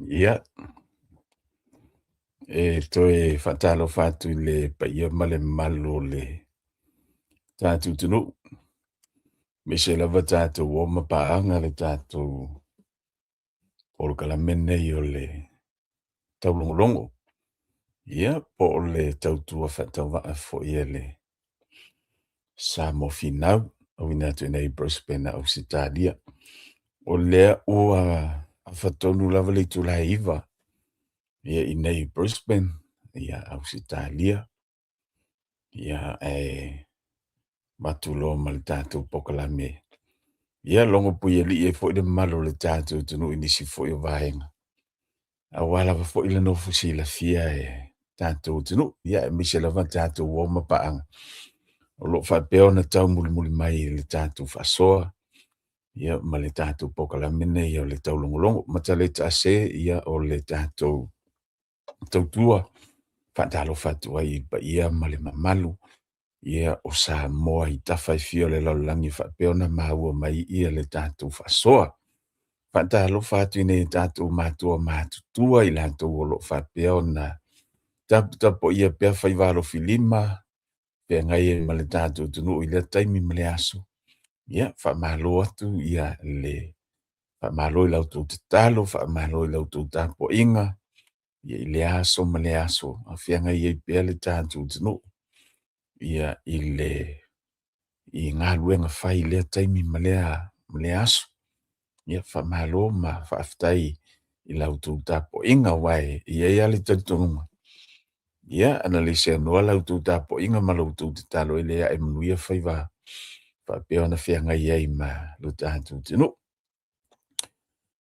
Ia, e toe faatalofa atu i le paia ma le mamalu o le tatou atunuu, aemaise lava tatou uo ma paaga le tatou polokalame lenei o le taulogologo, ia po o le tautua faatauvaa foi a le Samoa Finau, auina atu i inei i Brisbane, Ausetalia. O lea ua afa tonu lava le itula e 9 i inei i Brisbane, Ausetalia, ia ae avatu loa ma le tatou polokalame, ia logopuialii ai foi le mamalu o le tatou atunuu i nisi foi o vaega, aua lava foi le nofo silafia e tatou atunuu, ia aemaise lava tatou uo ma paaga o lo o faapea ona taumulimuli mai i le tatou faasoa ia ma le tatou polokalame lenei o le taulogologo. Mataleta ase ia o le tatou tautua faatalofa atu ai i le paia ma le mamalu ia o Samoa i tafa e fia o le lalolagi faapea ona maua mai ia le tatou faasoa. Faatalofa atu i nai o tatou matua matutua i latou o lo o faapea ona taputapuaia pea faiva alofilima, feagai ai ma le tatou atunuu i lea taimi ma lea aso. Ia, faamalo atu ia le faamalo i la outou tatalo, faamalo i la outou tapuaiga ia i lea aso ma lea aso a o feagai ai pea le tatou atunuu ia i le i galuega fai i lea taimi ma lea aso. Ia faamalo ma faafetai i la outou tapuaiga aua e i ai lava le talitonuga, ia ana le seanoa la outou tapuaiga ma la outou tatalo e le ae manuia faiva faapea ona feagai ai ma lo tatou atunuu.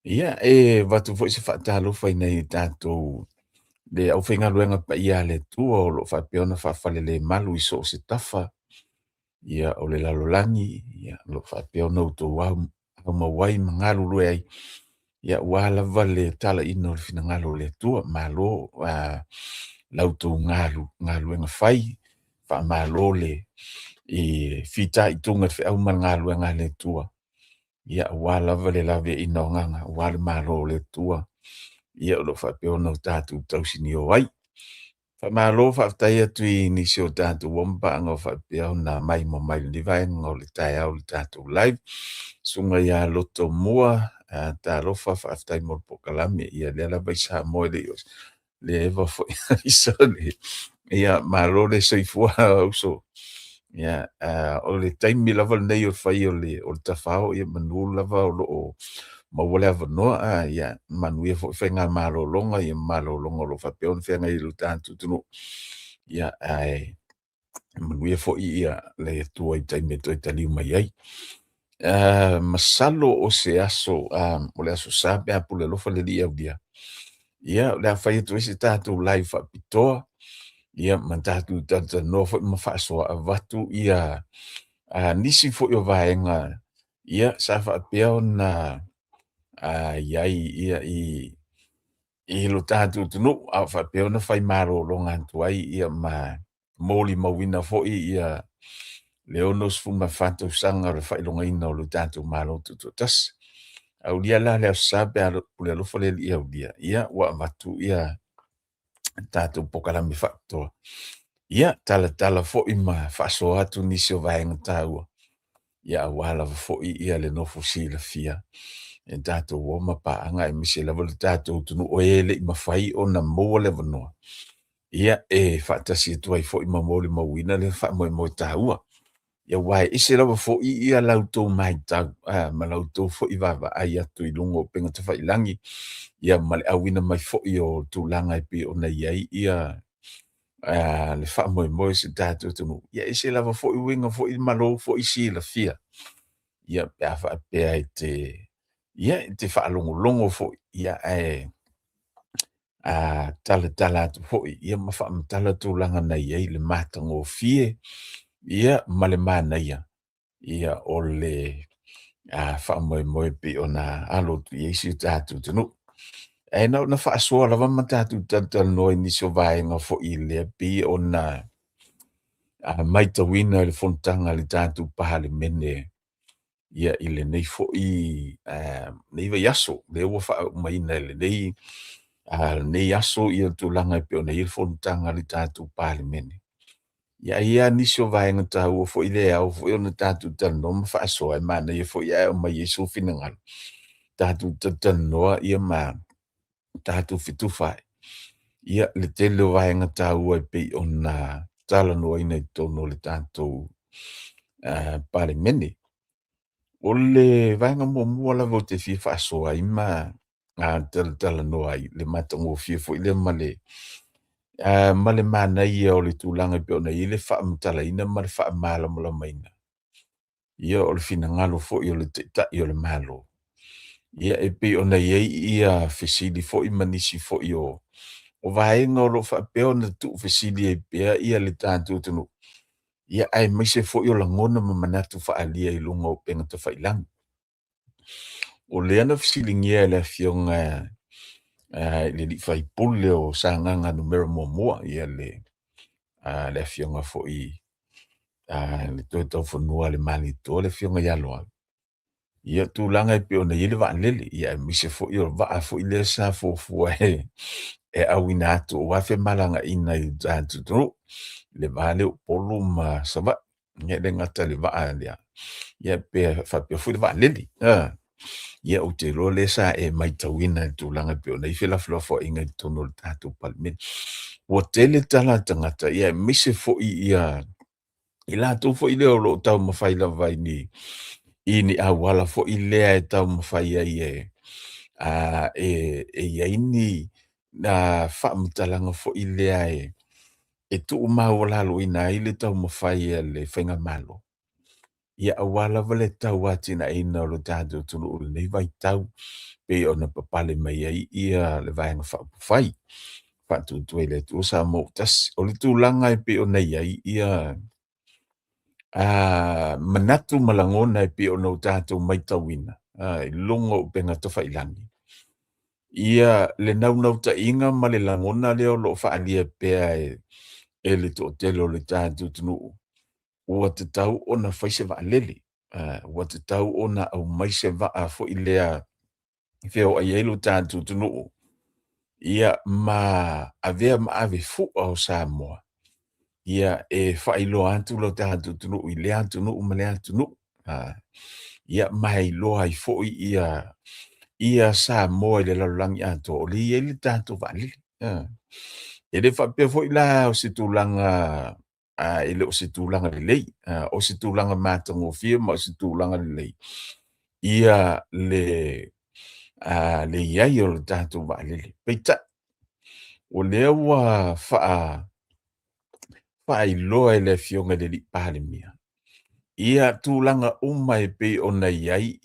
Ia, e avatu foi se faatalofa i nai o tatou le aufaigaluega paia a le Atua o lo o faapea ona faafalelemalu i so o se tafa ia o le lalolagi, ia o lo o faapea ona outou aumau ai ma galulue ai aua lava le talaiina o le finagalo o le Atua. Malo la outou galuega fai, faamalo le fitaituga i le feau ma le galuega a le Atua ia aua lava le laveaiina o agaga aua le Malo o le Atua ia o lo o faapea ona tatou tausinio ai. Faamalo faafetai atu i nisi o tatou uo ma paaga o faapea ona maimoa mai i lenei vaega o le taeao i le tatou live. Susuga ia Lotomua, talofa faafetai mo le polokalame, ia lea lava i Samoa e le i le eva foi ia malo le soifua uso. Ia, o le taimi lava lenei o le fai o le tafao, ia manu lava o lo o maua le avanoa, ia manuia foi faigamalologa, ia malologa o lo o faapea ona feagai ai ma lo tatou atunuu. Ia ae manuia foi le Atua i taimi e toe taliu mai ai. Masalo o se aso, o le aso Sa pe a pule alofa le Alii aulia, ia o le a fai atu ai se tatou live faapitoa, ia ma tatou talatalanoa foi ma faasoa avatu ia nisi foi o vaega ia sa faapea ona i ai ia i lo tatou atunuu a o faapea ona fai malologa atu ai ia ma molimauina foi ia le 64 tausaga o le faailogaina o lo tatou Malo Tutoatasi. Aulia la le Aso Sa pe a pule alofa le Alii aulia, ia ua avatu ia tatou polokalame faapitoa. Ia talatala foi ma faasoa atu nisi o vaega taua, ia aua lava foi ia le nofo silafia e tatou uo ma paaga aemaise lava le tatou atunuu o e le i mafai ona maua le avanoa, ia e faatasi atu ai foi ma molimauina le faamoemoe taua. Ia aua e ese lava foi ia la outou matau ma la outou foi vaavaai atu i luga o upega tafailagi ia ma le auina mai foi o tulaga e pei ona i ai ia le faamoemoe o si o tatou atunuu. Ia e ese lava foi uiga foi ma lou foi silafia ia pe a faapea e te ia e te faalogologo foi ia ae talatala atu foi ia ma faamatala tulaga na i ai le matagofie ia ma le manaia ia o le faamoemoe pei ona alo atu i ai si o tatou atunuu. Ae na ona faasoa lava ma tatou talatalanoa i nisi o vaega foi lea pei ona matauina i le fonotaga a le tatou Palemene ia i lenei foi lenei vaiaso, lea ua faaumaina i lenei aso le tulaga e pei ona i ai le fonotaga a le tatou Palemene. Ia ae i ai lava nisi o vaega taua foi lea e ao foi ona tatou talanoa ma faasoa, e manaia foi ae aumai ai sou finagalo, tatou talatalanoa ma tatou fetufaai le tele o vaega taua e pei ona talanoaina i totonu o le tatou Palemene. O le vaega muamua lava ou te fia faasoa ai ma talatalanoa ai i le matagofie foi lea ma le manaia o le tulaga e pei ona i ai le faamatalaina ma le faamalamalamaina o le finagalo foi o le Taitai o le Malo, e pei ona i ai fesili foi ma nisi foi o vaega o lo o faapea ona tuufesili ai pea le tatou atunuu, aemaise foi o lagona ma manatu faaalia i luga o upega tafailagi. O lea na fesiligia e le Afioga i le sui usufono o Sagaga 1, le Afioga foi ia le Toetaufanua a le Malietoa le Afioga ia Loau tulaga e pei ona i ai le vaalele, aemaise foi o le vaa foi lea sa fuafua e auina atu aua femalagaaiga i le tatou atunuu, le va lea o Upolu ma Savaii. E le gata i le vaa lea, ae faapea foi le vaalele. Ia ou te iloa lea sa e matauina i le tulaga e pei ona i ai felafolafoaiga i totonu o le tatou Palemene. Ua tele tala a tagata aemaise foi i latou foi lea o lo o taumafai lava i ni auala foi lea e taumafai ai e i ai ni faamatalaga foi lea e tuumaualaloina ai le taumafai a le faigamalo, aua lava le tau atinaeina o le tatou atunuu i lenei vaitau pei ona papale mai ai le Vaega Faaupufai Faatuatua i le Atua Samoa ua Tasi. O le tulaga e pei ona i ai manatu ma lagona e pei ona tatou matauina i luga o upega tafailagi, le naunautaiga ma le lagona lea o lo o faaalia pea e le toatele o le tatou atunuu, ua tatau ona fai se vaalele, ua tatau ona aumai se vaa foi lea e feoai ai lo tatou atunuu ma avea ma avefua o Samoa e faailoa atu lo tatou atunuu i lea atunuu ma lea atunuu, ma e iloa ai foi Samoa i le lalolagi atoa o lea e i ai le tatou vaalele. E le faapea foi la o se tulaga e le o se tulaga lelei, o se tulaga matagofie ma o se tulaga lelei le i ai o le tatou vaalele. Peitai, o lea ua faailoa e le Afioga i le Palemia tulaga uma e pei ona i ai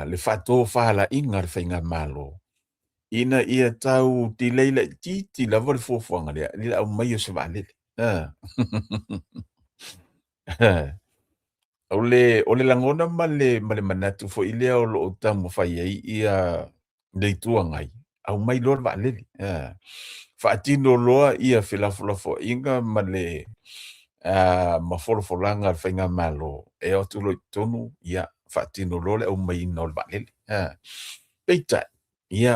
le faatofalaiga a le faigamalo ina ia tau delay laitiiti lava le fuafuaga lea i le aumai o se vaalele. O le lagona ma le manatu foi lea o lo o taumafai ai le Itu Agai, aumai loa le vaalele, faatino loa felafolafoaiga ma folafolaga a le faigamalo, e o atu loa i totonu faatino loa le aumaiga o le vaalele. Peitai,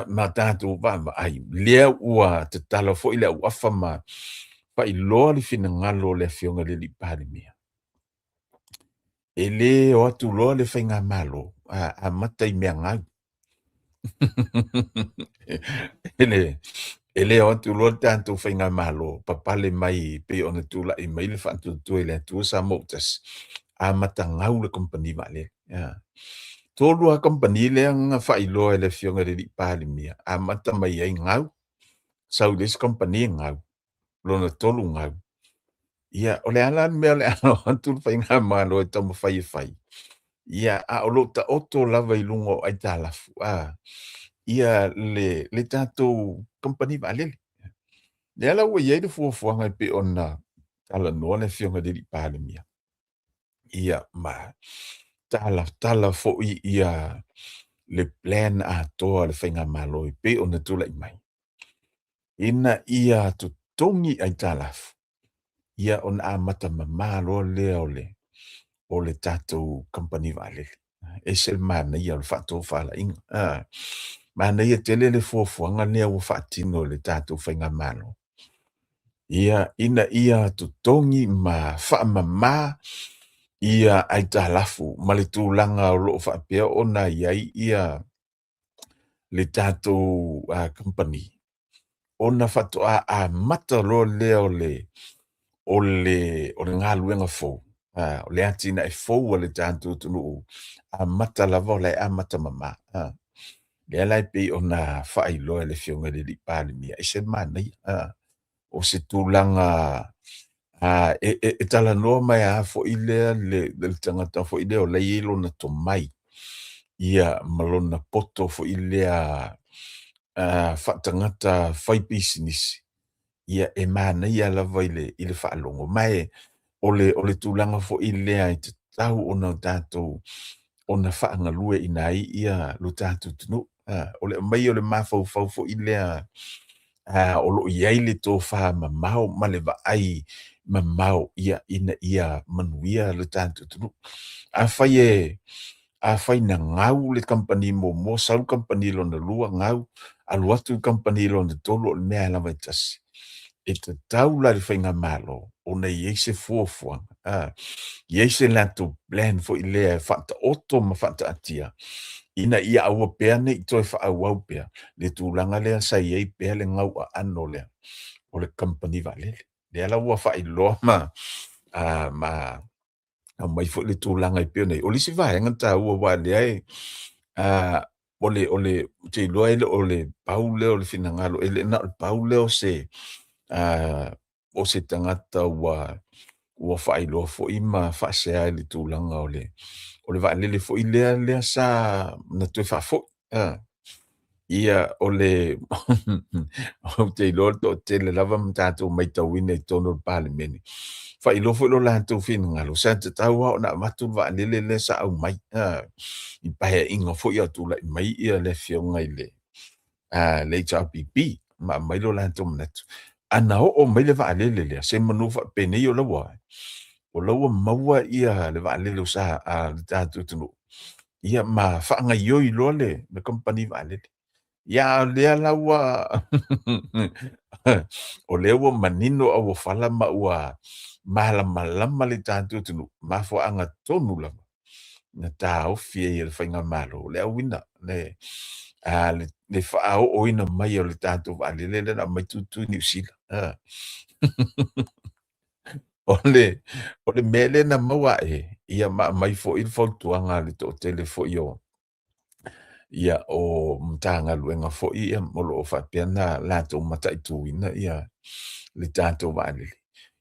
ma tatou vaavaai, lea ua tatala foi le auafa ma faailoa le finagalo o le Afioga i le Palemia, e le o atu loa le faigamalo amata i mea gau. E le o atu loa le tatou faigamalo papale mai pei ona tulai mai le Faatuatua i le Atua Samoa ua Tasi, amata gau le kamupani vaalele. 3 lava kamupani lea na faailoa e le Afioga i le Palemia, amata mai ai gau, sau i le isi kamupani gau, lona tolu gau. Ia, o le a la le mea o le a o atu le faigamalo e taumafai e fai? Ia, a o lo o taoto lava i luga o aitalafu le tatou kamupani vaalele. Lea la ua i ai le fuafuaga e pei ona talanoa le Afioga i le Palemia, ma talatala foi le plan atoa a le faigamalo e pei ona tulai mai, ina ia totogi aitalafu, ia ona amata mama loa lea o le o le tatou kamupani vaalele. E ese le manaia o le faatofalaiga, a. Manaia tele le fuafuaga lea ua faatino e le tatou faigamalo, ia ina ia totogi ma faamama ia aitalafu ma le tulaga o lo o faapea ona i ai ia le tatou kamupani, ona faatoa amata loa lea o le o le o le galuega fou, o le atinae fou a le tatou atunuu, amata lava o la e amata mama. Lea la e pei ona faailoa e le Afioga i le alii Palemia, e ese le manaia, o se tulaga e talanoa mai lava foi lea le tagata foi lea o la e i ai lona tomai, ia ma lona poto foi lea faatagata faipisinisi, ia e manaia lava i le faalogo. Ma e o le tulaga foi lea e tatau ona tatou ona faagalueaiina ai lo tatou atunuu. O le aumai o le mafaufau foi lea o lo o i ai le tofamamao ma le vaai mamao ina ia manuia lo tatou atunuu. Afai na gau le kamupani muamua, sau le kamupani lona lua gau, alu atu le kamupani lona tolu, o le mea lava e tasi. E tatau la i le faigamalo ona i ai se fuafuaga, i ai se latou plan foi lea e faataoto ma faataatia ina ia aua pea ne i toe faaauau pea le tulaga lea sa i ai pea le gauaano lea o le kamupani vaalele. Lea la ua faailoa ma ma aumai foi le tulaga e pei ona i ai. O le isi vaega taua aua o lea e o le o le ou te iloa e le o le pau lea o le finagalo, e le na o le pau lea o se o se tagata ua ua faailoa foi ma faasea i le tulaga o le o le vaalele foi lea lea sa na toe faafoi. Ia o le ou te iloa le toatele lava ma tatou matauina i totonu o le Palemene, faailoa foi lo latou finagalo, sa tatau lava ona avatu le vaalele lea sa aumai i Paeaiga foi a o tulai mai le Afioga i le HRPP ma aumai lo latou manatu. Ana oo mai le vaalele lea, semanu faapenei o la ua o la ua maua le vaalele a le tatou atunuu, ia ma faagaioi loa le kamupani vaalele. Ia a o lea la ua o lea ua manino auofala ma ua malamalama le tatou atunuu, mafuaaga tonu lava na taofi ai e le faigamalo le auina le le faaooina mai o le tatou vaalele lea na aumai tutu i Niu Sila. O le o le mea lea na maua ae, ia ma aumai foi le fautuaga a le toatele foi o ia o Matagaluega foi ia o lo o faapea ona latou mataituina ia le tatou vaalele,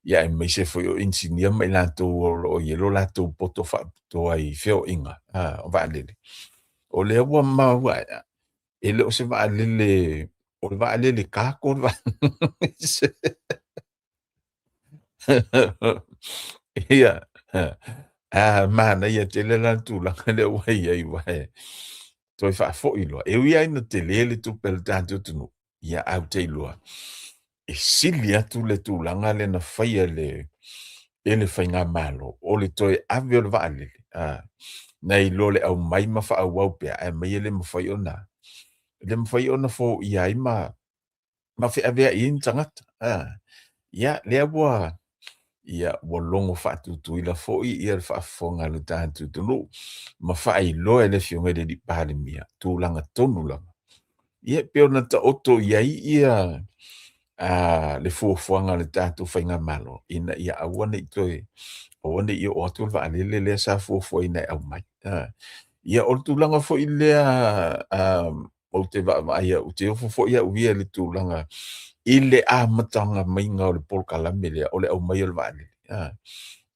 ia aemaise foi o inisinia ma i latou o lo o i ai lo latou poto faapitoa i feoaiga o vaalele. O lea ua maua ae, e le o se vaalele, o le vaalele cargo le vaalele. Ia, manaia tele la le tulaga lea ua i ai aua e toe faafoi loa. E ui lava ina tele le tupe a le tatou atunuu, ia ae ou te iloa e sili atu le tulaga lea na faia e le faigamalo o le toe ave o le vaalele, nai lo le aumai ma faaauau pea, ae aumai e le mafai ona le mafai ona foia ai ma ma feaveai ai ni tagata. Ia, lea ua ia ua logo faatutuila foi ia le faafofoga a le tatou atunuu ma faailoa e le Afioga i le alii Palemia tulaga tonu lava. Ia e pei ona taoto i ai ia le fuafuaga a le tatou faigamalo ina ia aua ne i toe aua ne i oo atu le vaalele lea sa fuafuaina e aumai. Ia o le tulaga foi lea ou te vaavaai au, ou te ofo foi au ia i le tulaga i le amataga maiga o le polokalame lea o le aumai o le vaalele,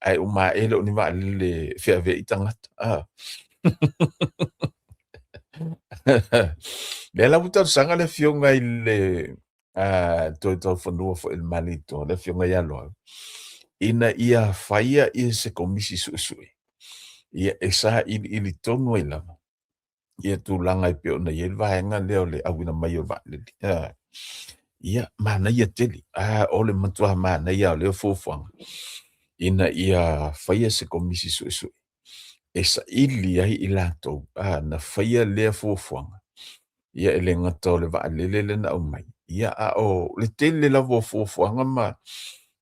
ae uma ae e le o ni vaalele e feaveai tagata. Lea la ua talosaga le Afioga i le Toetaufanua foi o le Malietoa, le Afioga ia Loau, ina ia faia se komisi suesue, ia e sailiili tonu ai lava. Ia tulaga e pei ona i ai le vaega lea o le auina mai o le vaalele, ia manaia tele. O le matua manaia lava o lea fuafuaga ina ia faia se Komisi Suesue e saili ai i latou na faia lea fuafuaga, ia e le gata o le vaalele lea na aumai, ia a o le tele lava o fuafuaga ma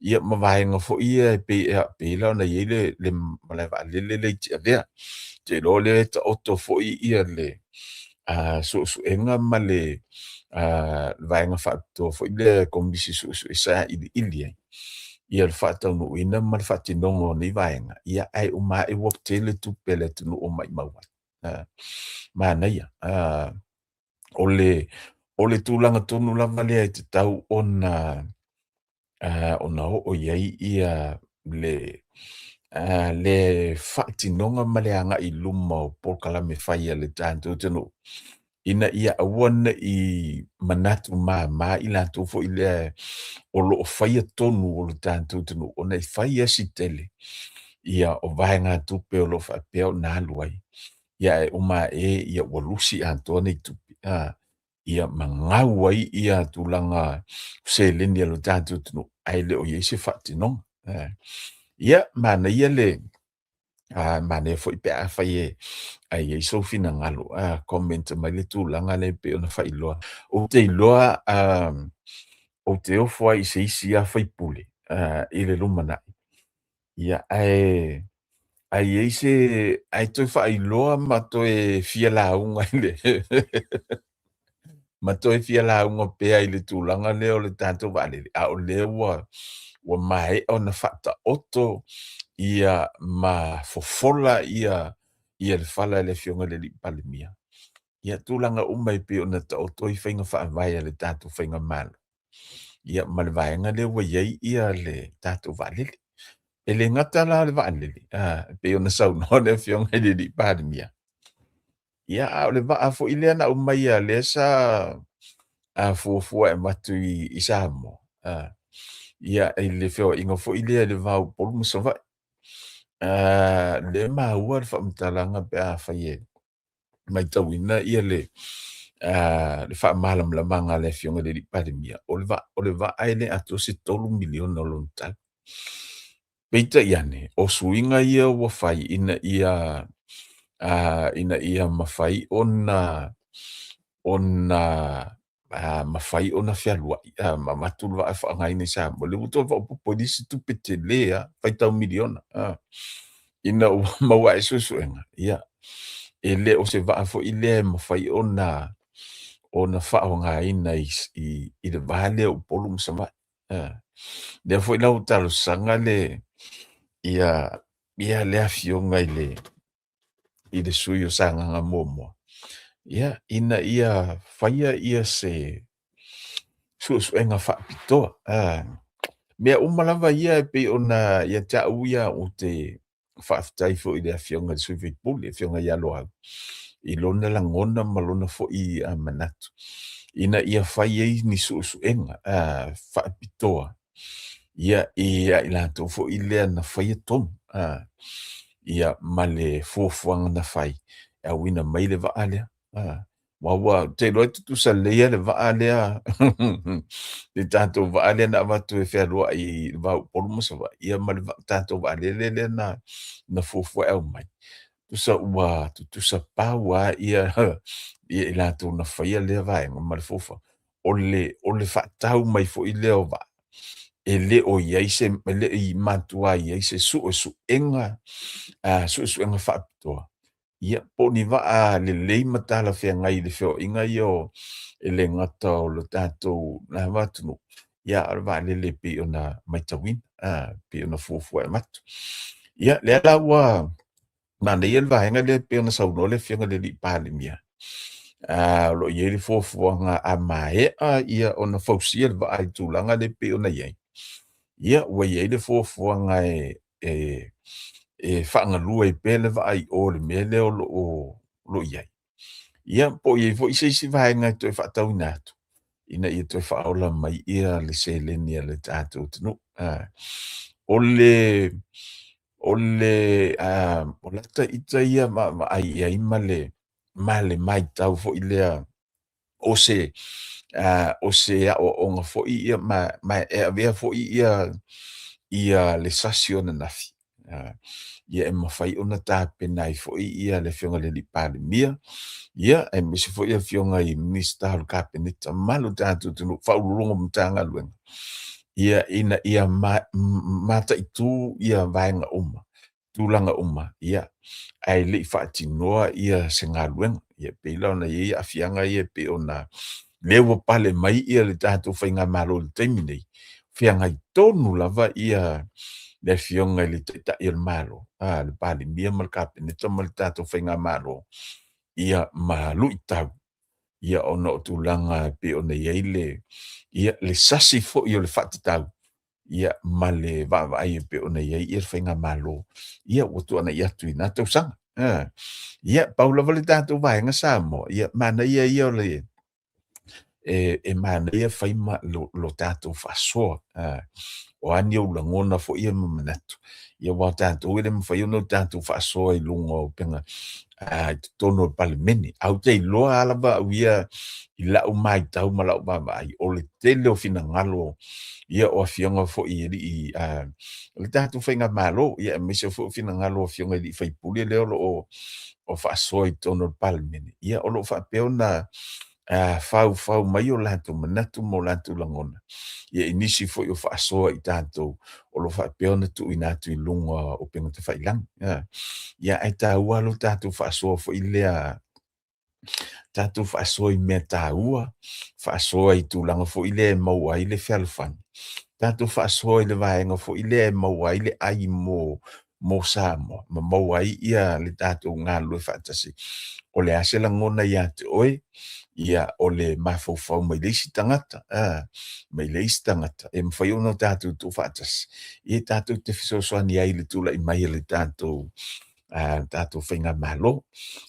ia ma vaega foi ia e pei e pei la ona i ai le malaevaalele lea i Tiavea. Ou te iloa o lea e taoto foi ia le suesuega ma le vaega faapitoa foi lea Komisi Suesue sa iliili ai ia le faataunuuina ma le faatinoga o nei vaega, ia ae uma ae ua tele tupe a le atunuu ua maumau ai. Manaia, o le tulaga tonu lava lea e tatau ona ona oo i ai ia le le faatinoga ma le agai i luma o polokalame fai a le tatou atunuu, ina ia aua ne i manatu mama i latou foi lea o lo o faia tonu o le tatou atunuu, ona e fai lava si tele ia o vaegatupe o lo o faapea ona alu ai, ia ae uma ae ua lusi atoa nei tupe, ia ma gau ai ia tulaga seleni a lo tatou atunuu ae le o i ai se faatinoga. Ia, manaia le manaia foi pe afai e ae i ai sou finagalo, comment mai le tulaga lea e pei ona faailoa. Ou te iloa ou te ofo lava i se isi lava sui usufono i le lumanai, ia ae ae i ai se ae toe faailoa ma toe fia lauga i le ma toe fia lauga pea i le tulaga lea o le tatou vaalele, a o lea ua ua maea ona faataoto ia ma fofola ia ia le fala e le Afioga i le alii Palemia, ia tulaga uma e pei ona taoto ai faiga faavae a le tatou faigamalo, ia ma le vaega lea ua i ai ia le tatou vaalele. E le gata la le vaalele, e pei ona saunoa le Afioga i le alii Palemia, ia a o le vaa foi lea na aumaia lea sa fuafua e avatu i Samoa, ia i le feoaiga foi lea i le va o Upolu ma Savaii. Lea e maua le faamatalaga pe afai e matauina ia le faamalamalamaga a le Afioga i le alii Palemia, o le vaa e le atoa se $3 miliona lona tau. Peitai ane, o suiga ia ua fai ina ia ina ia mafai ona ona mafai ona fealuai ma avatu le vaa e faaaogaina i Samoa, lea ua toe faaopoopo i le isi tupe tele lava, faitau miliona ina ua maua ae suesuega, ia, e le o se vaa foi lea e mafai ona ona faaaogaina i le va lea o Upolu ma Savaii. Lea foi la ua talosaga le ia ia le Afioga i le i le sui usufono o Sagaga 1, ia, ina ia faia ia se suesuega faapitoa. Mea uma lava ia e pei ona ia te au ia ou te faafetai foi i le Afioga i le sui usufono, le Afioga ia Loau, i lona lagona ma lona foi manatu ina ia fai ai ni suesuega faapitoa ia ia i latou foi lea na faia tonu ia ma le fuafuaga na fai e auina mai le vaa lea. Aua ua ou te iloa e tutusa lelei lava le vaa lea le tatou vaa lea na avatu e fealuai i le va o Upolu ma Savaii, ia ma le tatou vaalele lea na na fuafua e aumai. Tusa ua tutusa pau lava ia i latou na faia lea vaega ma le fuafuaga. O le o le faatau mai foi lea o vaa, e le o i ai se e le i matua i ai se suesuega suesuega faapitoa, ia po o ni vaa lelei ma talafeagai i le feoaiga ia o e le gata o le tatou lava atunuu, ia a o le vaalele e pei ona matauina, e pei ona fuafua e avatu. Ia, lea la ua manaia le vaega lea e pei ona saunoa le Afioga i le alii Palemia, o lo o i ai le fuafuaga a maea ia ona fausia le vaa i le tulaga lea e pei ona i ai, ia ua i ai le fuafuaga e e e faagalue ai pea le vaa i o i le mea lea o lo o i ai, ia po o i ai foi se isi vaega e toe faatauina atu ina ia toe faaola mai ia le seleni a le tatou atunuu. O le o le o lata ita ia vaavaai i ai ma le ma le matau foi lea o se o se aoaoga foi ia ma ma e avea foi ia ia le sasi o ananafi ia e mafai ona tapena ai foi ia le Afioga i le Palemia, ia aemaise foi Afioga i Minisita o le Kapeneta ma lo tatou atunuu, Ofisa Sili o Pulega o Matagaluega, ia ina ia mataitu ia vaega uma, tulaga uma, ia, ae le i faatinoa ia se galuega. Ia pei la ona i ai aafiaga ia e pei ona lea ua pale mai ia le tatou faigamalo i le taimi nei, feagai tonu lava ia le Afioga i le Taitai o le Malo, le Palemia ma le Kapeneta ma le tatou faigamalo, ia ma luitau, ia ona o tulaga e pei ona i ai le, ia, le sasi foi o le faatatau, ia ma le vaavaai e pei ona i ai le faigamalo, ia ua tuanai atu i na tausaga. Ia, pau lava le tatou vaega Samoa, ia manaia ia o le e manaia fai ma lo tatou faasoa. O a ni ou lagona foi ia ma manatu, ia aua o tatou e le mafai ona tatou faasoa i luga o upega i totonu o le Palemene. Ae ou te iloa lava au ia i lau matau ma lau vaavaai, o le tele o finagalo ia o afioga foi i alii o le tatou faigamalo, ia aemaise foi o finagalo o afioga i sui usufono lea o lo o faasoa i totonu o le Palemene, ia o lo o faapea ona faufau mai o latou manatu ma o latou lagona, ia i nisi foi o faasoa i tatou o lo o faapea ona tuuina atu i luga o upega tafailagi. Ia ae taua lo tatou faasoa foi lea, tatou faasoa i mea taua, faasoa i tulaga foi lea e maua ai le fealofani, tatou faasoa i le vaega foi lea e maua ai le ai mo mo Samoa ma maua ai ia le tatou galulue faatasi. O le a se lagona ia te oe? Ia, o le mafaufau mai le isi tagata, mai le isi tagata e mafai ona tatou tuufaatasi, ia tatou te fesoasoani ai i le tulai mai o le tatou tatou faigamalo.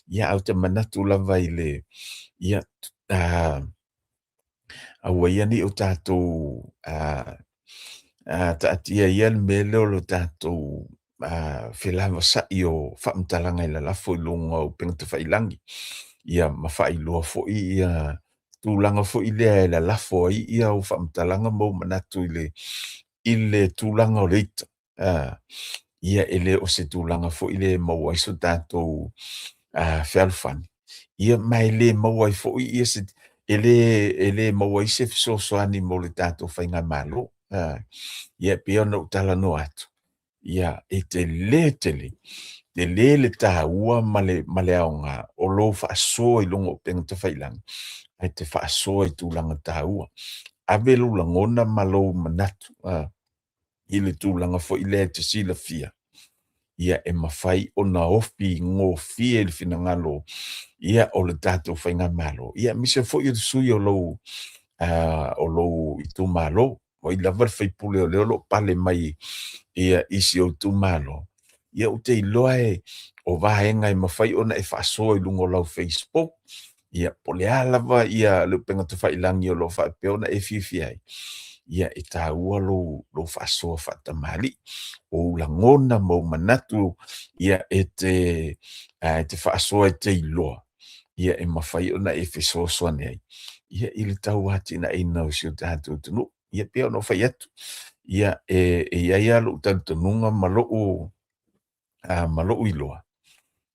Ia, ae ou te manatu lava i le, ia, aua ia ne i o tatou taatia ia le mea lea o le tatou felavasai o faamatalaga e lalafo i luga o upega tafailagi, ia ma faailoa foi ia tulaga foi lea e lalafo ai ia au faamatalaga ma ou manatu i le tulaga o le ita. Ia e le o se tulaga foi lea e maua ai so tatou fealofani, ia ma e le maua ai foi ia se e le e le maua ai se fesoasoani mo le tatou faigamalo. Ia e pei ona ou talanoa atu, ia e tele tele, tele le taua ma le ma le aoga o lou faasoa i luga o upega tafailagi, ae te faasoa i tulaga taua. Ave lou lagona ma lou manatu i le tulaga foi lea e te silafia, ia e mafai ona ofi gofie i le finagalo ia o le tatou faigamalo, ia aemaise foi o le sui usufono o lou itumalo. O ai lava le sui usufono o lea o lo o pale mai ia i si ou itumalo, ia ou te iloa e o vaega e mafai ona e faasoa i luga o lau Facebook, ia po o le a lava ia le upega tafailagi o lo o faapea ona e fiafia ai, ia e taua lou, lou faasoa faatamalii, o ou lagona ma ou manatu ia e te, e te faasoa e te iloa, ia e mafai ona e fesoasoani ai ia i le tauatiaeina o si o tatou atunuu. Ia pei ona ou fai atu, ia e i ai lava lou talitonuga ma lou ma lou iloa,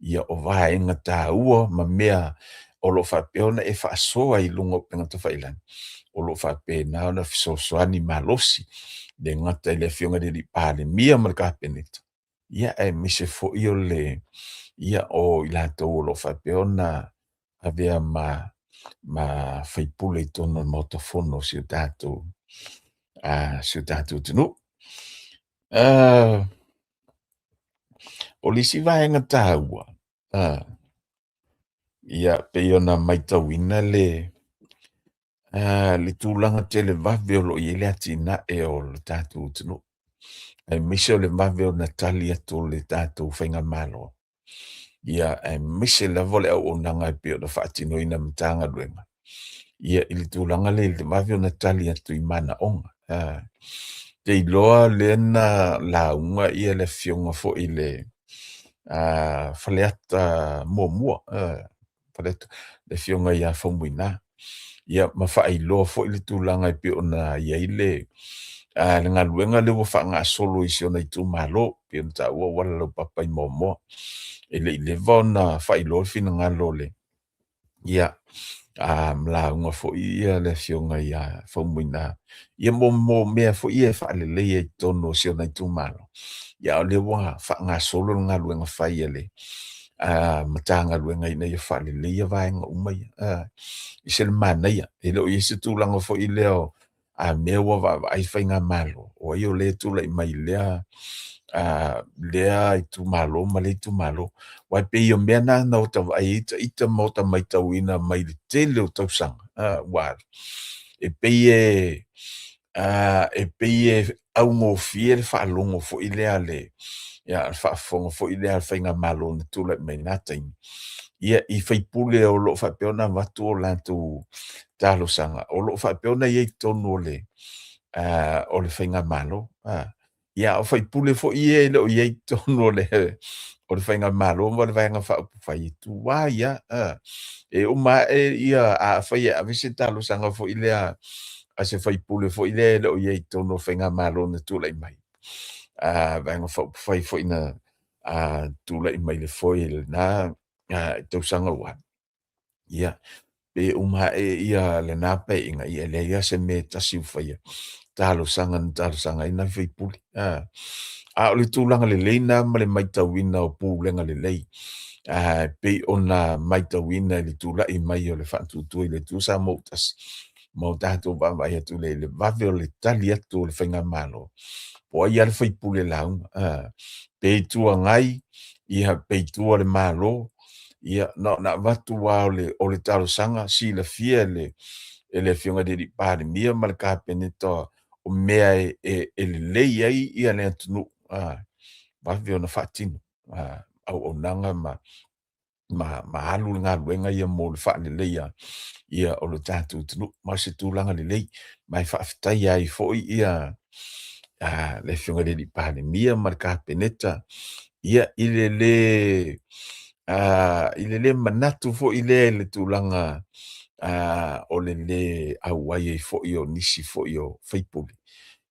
ia o vaega taua ma mea o lo o faapea ona e faasoa i luga o upega tafailagi, o lo o faapena ona fesoasoani malosi, e le gata i le Afioga i le Palemia ma le Kapeneta, ia aemaise foi o le ia o i latou o lo o faapea ona avea ma ma sui usufono i totonu o le Maota Fono o si o tatou si o tatou atunuu. O le isi vaega taua, ia pei ona matauina le le tulaga televave o lo o i ai le atinae o le tatou atunuu, aemaise o le vave ona tali atu o le tatou faigamalo, ia aemaise lava o le auaunaga e pei ona faatinoina e Matagaluega, ia i le tulaga lea i le vave ona tali atu i manaoga. Ou te iloa lea na lauga le Afioga foi i le Faleata 1. Faleata, le Afioga ia Faumuina, ia ma faailoa foi le tulaga e pei ona i ai le galuega lea ua faagasolo i si ona itumalo, e pei ona taua o auala laupapa i Moamoa. E le i leva ona faailoa le finagalo o le ma lauga foi le Afioga ia Faumuina mo mea foi ia e faaleleia i totonu o si ona itumalo, a o lea ua faagasolo le galuega fai a le Matagaluega ina ia faaleleia vaega uma ia. E ese le manaia, e le o i ai se tulaga foi lea a mea ua vaavaai le faigamalo, o ai o lea e tulai mai i lea itumalo ma lea itumalo. Aua e pei o mea na na ota vaai ai ita ma ota matauina mai le tele o tausaga ua alu, e pei e augofie le faalogo foi lea a le faafofoga foi lea a le faigamalo na tulai mai i lena taimi, i sui usufono o lo o faapea ona avatu a latou talosaga o lo o faapea ona i ai i totonu o le faigamalo. A o sui usufono foi ia e le o i ai i totonu o le faigamalo ma le Vaega Faaupufai, e tuai lava. E uma ae afai e ave se talosaga foi lea a se sui usufono foi lea e le o i ai i totonu o le faigamalo na tulai mai, Vaega Faaupufai foi na tulai mai i le foe i lena tausaga ua alu, ia, pe uma ae lena Paeaiga, e leai lava se mea e tasi o faia, talosaga na talosaga ai lena sui usufono. A o le tulaga lelei lena ma le matauina o pulega lelei, e pei ona matauina i le tulai mai o le Faatuatua i le Atua Samoa ua Tasi, ma o tatou vaavaai atu i le vave o le tali atu o le faigamalo, po o ai lava le sui usufono e lauga, pe Itu Agai, pe i tua o le Malo, ia na ona avatu lava o le talosaga, silafia e le Afioga i le Palemia ma le Kapeneta o mea e lelei ai le atunuu, vave ona faatino auaunaga ma alu le galuega ia mo le faaleleia o le tatou atunuu. Ma o se tulaga lelei, ma e faafetaia ai foi le Afioga i le Palemia ma le Kapeneta i le le manatu foi lea i le tulaga o le le auai ai foi o nisi foi o sui usufono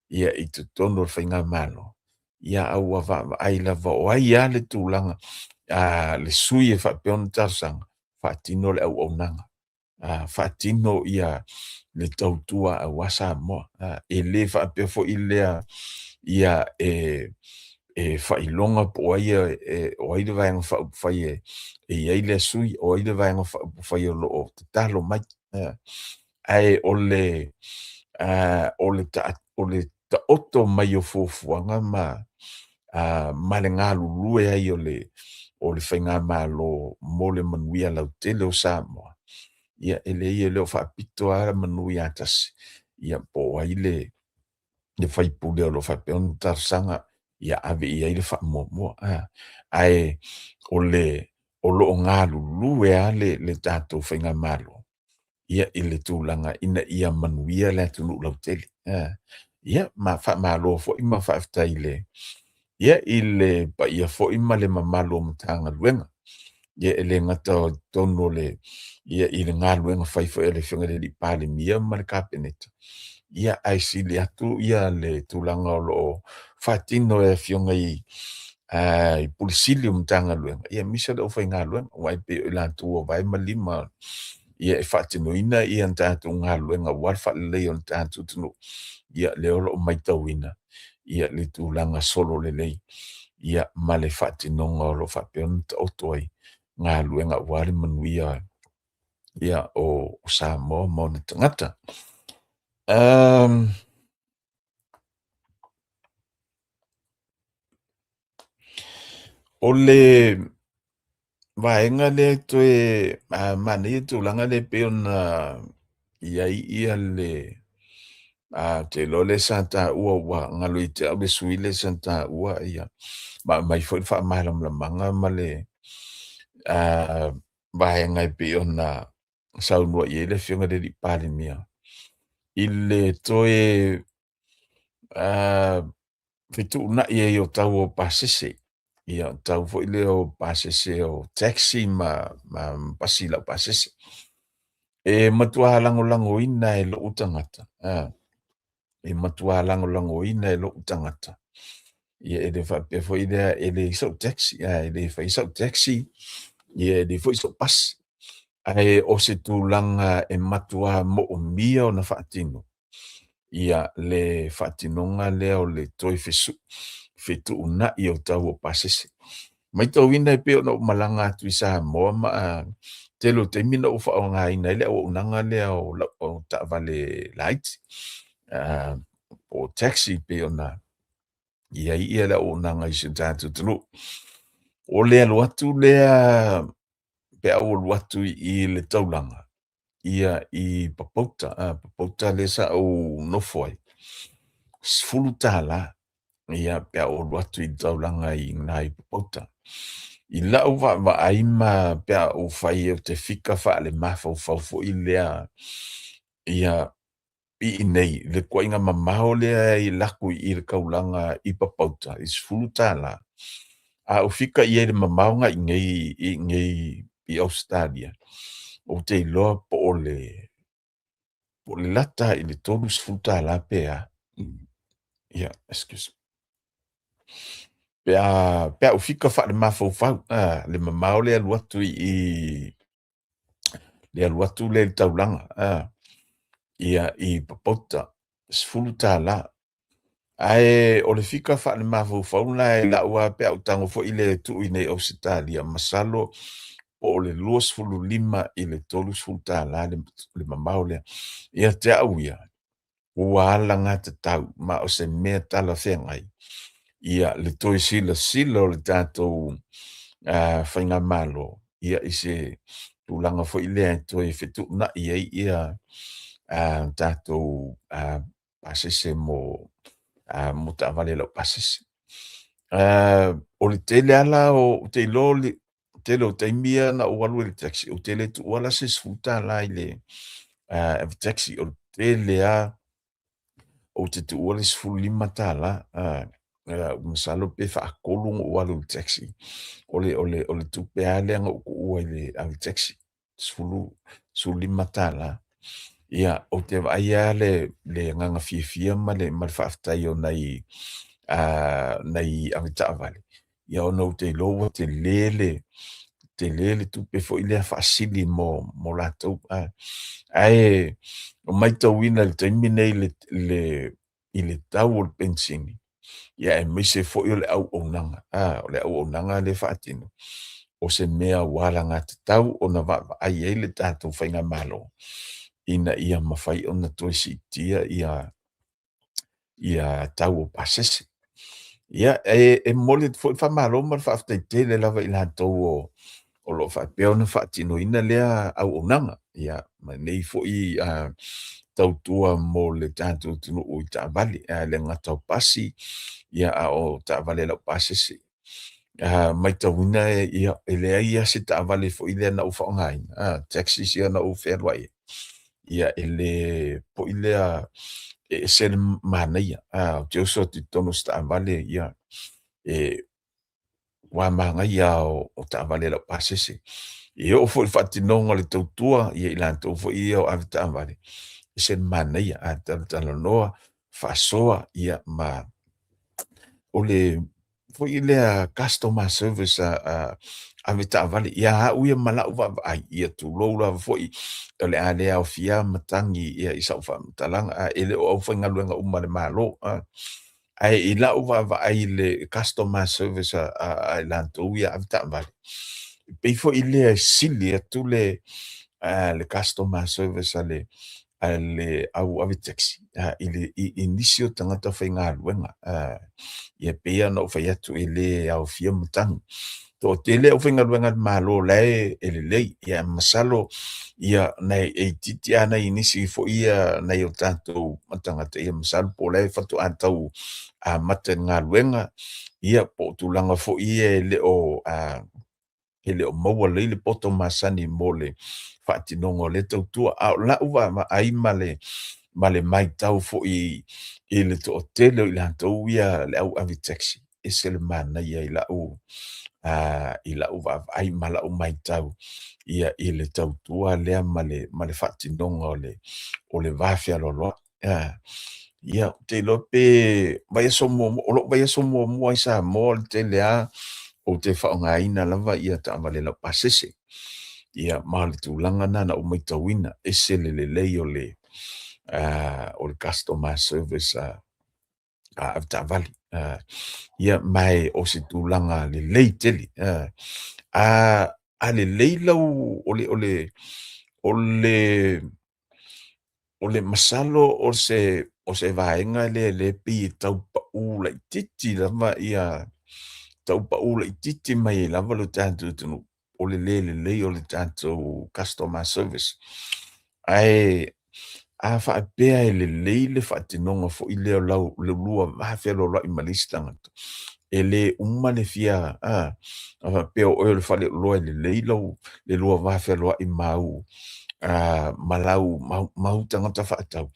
i totonu o le faigamalo, a ua vaavaai lava o ai lava le tulaga, le sui usufono e faapea ona talosaga, faatino le auaunaga, faatino le tautua aua Samoa. E le faapea foi lea e faailoga po o ai le Vaega Faaupufai e i ai lea sui usufono, o ai le Vaega Faaupufai o lo o tatalo mai, ae o le taoto mai o fuafuaga ma le galulue ai o le faigamalo mo le manuia lautele o Samoa, ia e leai e le o faapito lava manu ia tasi po o ai le sui usufono o lo o faapea ona talosaga ia ave i ai le faamuamua. Ae o lo o galulue lava le tatou faigamalo i le tulaga ina ia manuia le atunuu lautele. Ia ma faamalo foi ma faafetai i le paia foi ma le mamalu o Matagaluega, e le gata i totonu i le galuega fai foi a le Afioga i le Palemia ma le Kapeneta, ae sili atu le tulaga o lo o faatino e Afioga i Ofisa Sili o Matagaluega aemaise o le aufaigaluega, aua e pei o i latou o vae ma lima e faatinoina a tatou galuega aua le faaleleia o le tatou atunuu, lea o lo o matauina le tulaga sololelei ma le faatinoga o lo o faapea ona taoto ai galuega aua le manuia o Samoa ma ona tagata. O le vaega lea e toe manaia tulaga lea e pei ona i ai le ou te iloa lea sa taua ua galo ia te au le sui usufono lea sa taua ma aumai foi le faamalamalamaga ma le vaega e pei ona saunoa i ai le Afioga i le Palemia i le toe fetuunai ai o tau o pasese. Ia o tau foi lea o pasese o taxi ma pasi laupasese. E matua lagolagoina e lou tagata, e matua lagolagoina e lou tagata. Ia e le faapea foi lea e leai sau taxi, e le faia sau taxi, ia e leai foi sau pasi. Ae o se tulaga e matua moomia ona faatino ia le faatinoga lea o le toe fetuunai o tau o pasese. Matauina e pei ona ou malaga atu i Samoa ma tele o taimi na ou faaaogaina ai le auaunaga lea o taavale laiti po o taxi pei ona i ai le auaunaga i si o tatou atunuu. O le alu atu lea pe a ou alu atu i le taulaga ia i Papauta, Papauta lea sa ou nofo ai, $10 ia pe a ou alu atu i le taulaga i ina i Papauta. I lau vaavaai ma pe a ou fai ou te fika faale-mafaufau foi lea ia i inei le ituaiga mamao lea e alu atu i le taulaga i Papauta i le $10, a ou fika i ai i le mamao lena i inei i Ausetalia, ou te iloa po o le lata lava i le $30 pe a. Ia, excuse me. Pe a ou fika faale-mafaufau le mamao lea e alu atu i le alu atu lea i le taulaga ia i Papauta, $10. Ae o le fika faale-mafaufau la i lau lava pe a ou tago foi lea e tuu i inei i Ausetalia, masalo po o le $25 i le $30 le mamao lea. Ia te au ia, ua alagatatau ma o se mea talafeagai ia le toe silasila o le tatou faigamalo ia i se tulaga foi lea e toe fetuunai ai ia tatou pasese mo taavale laupasese. O le tele lava la ou te iloa o le tele o taimi ia na ou alu ai i le taxi, ou te le tuua la se $10 i le ave taxi. O le tele lava ou te tuua le $15, masalo pe faatolu ona ou alu i le taxi. O le tupe lava lea na ou tuua i le ave taxi, $15. Ia, ou te vaai lava le agaga fiafia ma le faafetai o nai avetaavale, ia ona ou te iloa ua tele le tupe foi lea faasili mo latou. Ae matauina i le taimi lenei i le tau o le penisini, ia aemaise foi o le auaunaga, o le auaunaga lea e faatino, o se mea ua alagatatau ona vaavaai i ai le tatou faigamalo ina ia mafai ona toe siitia ia tau o pasese. Ia, e momoli atu foi le faamalo ma le faafetai tele lava i latou o lo o faapea ona faatinoina lea auaunaga, ia ma lenei foi tautua mo le tatou atunuu i taavale, ae le gata o pasi, a o taavale laupasese. Matauina e leai lava se taavale foi lea na ou faaaogaina, taxis ia na ou fealuai ai, ia e le foi lea e ese le manaia. Ou te oso atu i totonu o se taavale, ia, e matua manaia lava o taavale laupasese. E oo foi i le faatinoga o le tautua ia i latou foi ia o avetaavale, e ese le manaia, a talatalanoa, faasoa, ia ma o le foi lea customer service a avetaavale ia au ia ma lau vaavaai, ia tulou lava foi, o le a le aofia matagi i sau faamatalaga, e le o aufaigaluega uma a le Malo. Ae i lau vaavaai i le customer service a i latou ia avetaavale, e pei foi lea e sili atu le customer service a le au ave taxi i nisi o tagata faigaluega. Ia pei lava ona ou fai atu e le aofia matagi. Toatele aufaigaluega a le Malo o la e lelei, ia masalo e itiiti lava nai nisi foi ia nai o tatou tagata, ia masalo po o la e faatoa tau amata i le galuega, ia po o tulaga foi ia e le o maua lelei le poto masani mo le faatinoga o lea tautua. A o lau vaavaai ma le matau foi i le toatele o i latou ia le au ave taxi. ese le manaia i lau i lau vaavaai ma lau matau ia i le tautua lea ma le faatinoga o le vafealoaloai. Ia, ou te iloa pe vaiaso muamua, o lou vaiaso muamua i Samoa o le tele lava ou te faaaogaina lava taavale laupasese. Ia ma o le tulaga lena na ou matauina, e ese le lelei o le customer service a avetaavale. Ia ma o se tulaga lelei tele. A lelei lau o le o le o le masalo o se vaega lea lea e pei e tau pau laitiiti lava ia tau pau laitiiti mai ai lava lo tatou atunuu, o le le lelei o le tatou customer service. Ae a faapea e lelei le faatinoga foi lea o lau lua vafealoaloai ma le isi tagata, e le uma le fia a faapea o oe o le faleoloa e lelei lau le lua vafealoai ma au ma au tagata faatau,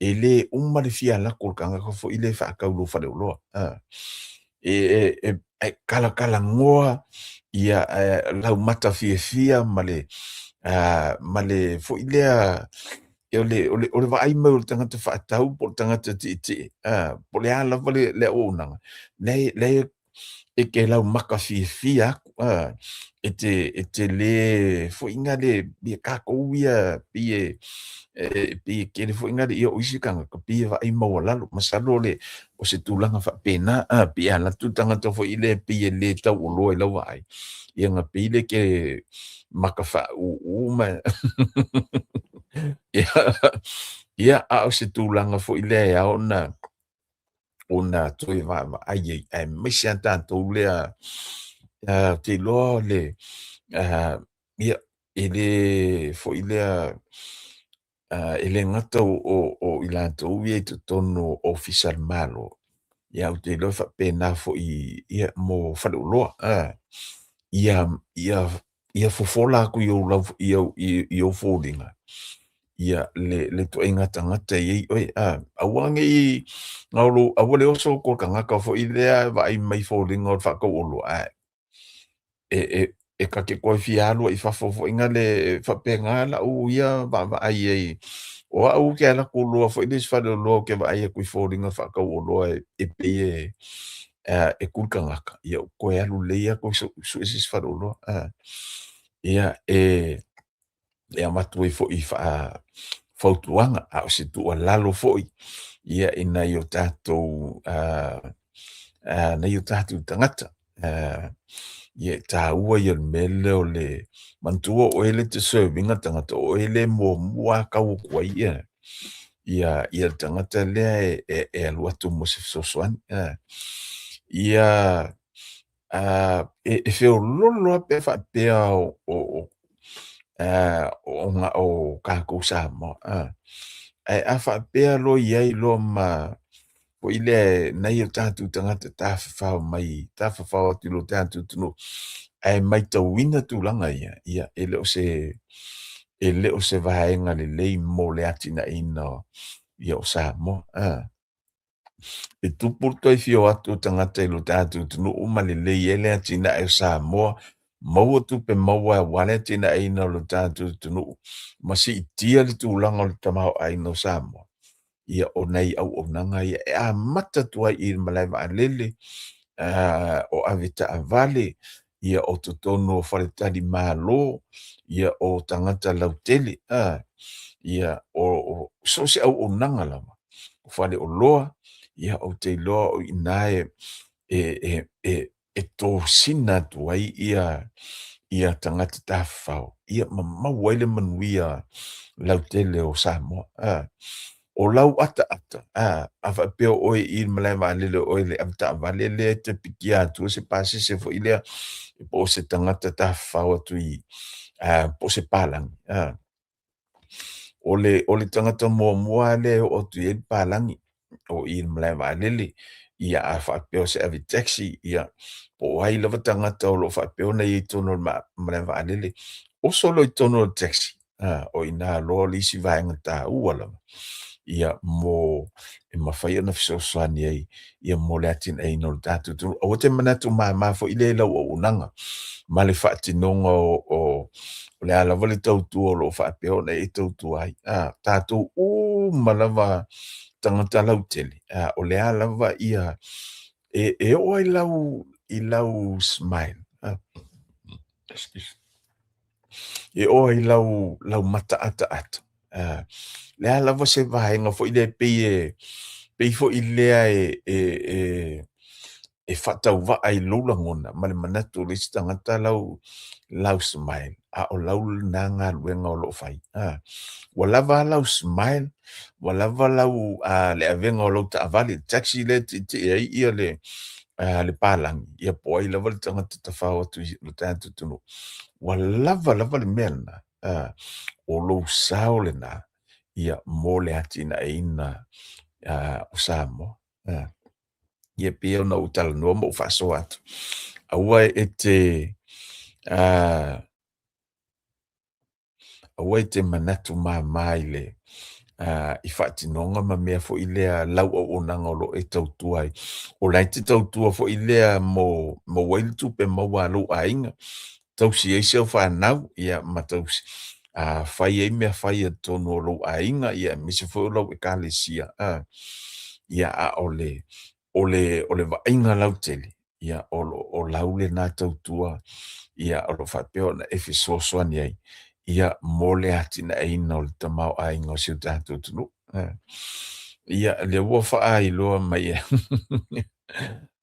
e le uma le fia alu atu o le tagata foi lea e faatau i lou faleoloa. E talatalanoa ia laumata fiafia ma le foi lea o le vaai mai o le tagata faatau po o le tagata tietie po o le a lava le auaunaga, lea e te laumata fiafia atu e te le foi lea ia tatou ia pei e tele foi lea o isi tagata pei e vaai maualalo. Masalo o se tulaga faapena, pei e alu atu le tagata foi lea pei e le tauoloa i lau vaai, ia ona pei lea e te maka faauu ma ia, a o se tulaga foi lea e ao ona toe vaavaai i ai, aemaise lava tatou lea ou te iloa o le ia, e le foi lea e le gata o i latou ia i totonu o Ofisa o le Malo, ae ou te iloa e faapena foi mo faleoloa, ia fofola atu i ou foliga le ituaiga tagata e i ai oe. Aua ne i aua le oso atu o le tagata foi lea e vaai mai i foliga o le faatauoloa, ae e ta te toe fia alu ai i fafo foi lea, e faapena lau ia vaavaai i ai. O au ou te alu atu loa foi lea i se faleoloa ou te vaai atu i foliga faatauoloa e pei e tu le tagata, ia ou toe alu lelei lava toe sue se isi faleoloa. Ia, e avatu ai foi faafautuaga, a o se tuualalo foi i nai o tatou tagata. Ia e taua ia o le mea lea o le manatua o oe lea e te serve ina le tagata, o oe lea e muamua lava tau atu ai ia le tagata lea e alu atu mo se fesoasoani. Ia e feoloolo lava pe a faapea na o tatou Samoa, ae a faapea loa e i ai loa ma foi lea nai o tatou tagata tafafao mai, tafafao atu i lo tatou atunuu ae matauina tulaga ia, ia e le o se vaega lelei mo le atinaeina o Samoa. E tupu le toe fia o atu o tagata i lo tatou atunuu ma lelei ai le atinae o Samoa, maua tupe maua aua le atinaeina o lo tatou atunuu ma siitia le tulaga o le tamaoaiga o Samoa. Ia o nai auaunaga ia e amata atu ai i le malae vaalele, o avetaavale, ia o totonu o faletalimalo, ia o tagata lautele, ia o so o se auaunaga lava, o faleoloa, ia ou te iloa o i ina e tosina atu ai ia tagata tafafao, ia ma maua ai le manuia lautele o Samoa. O lau ataata, a faapea o oe i le malae vaalele o oe le avetaavale lea e te pikia atua se pasese foi lea, po o se tagata tafafao atu i po o se palagi. O le tagata muamua lea e oo atu i ai le palagi o i le malae vaalele, ia a faapea o se ave taxi, ia po o ai lava tagata o lo o faapea ona i ai i totonu o le malae vaalele, oso loa i totonu o le taxi, o i ina loa le isi vaega taua lava. ia mo e mafai ona fesoasoani ai ia mo le atinaeina o le tatou atunuu. Aua te manatu mama foi lea i lau auaunaga ma le faatinoga o le a lava le tautua o lo o faapea ona e tautua ai. Tatou uma lava tagata lautele, o le a lava ia e oo i lau smile, excuse, e oo i lau mataataata, le a lava se vaega foi lea e pei foi lea e faatauvaa i lou lagona ma le manatu o le isi tagata lau smile, a o lau lena galuega o lo o fai. Ua lava a lau smile, ua lava lau le avega o lau taavale, le taxi lea e tietie ai le palagi, ia po o ai lava le tagata tafao atu i le tatou atunuu, ua lava lava le mea lena, o lou sao lena ia mo le atinaeina o Samoa. Ia pei ona ou talanoa ma ou faasoa atu, aua e te manatu mama i faatinoga ma mea foi lea lau auaunaga o lo o e tautua ai. O la e te tautua foi lea mo maua ai le tupe maua a lou aiga, tausi ai si au fanau, ia ma tausi fai ai mea fai a totonu o lou aiga, aemaise foi o lau ekalesia. Ia a o le vaaiga lautele, ia o lau lena tautua ia o lo o faapea ona e fesoasoani ai ia mo le atinaeina o le tamaoaiga o si o tatou atunuu. Ia lea ua faailoa mai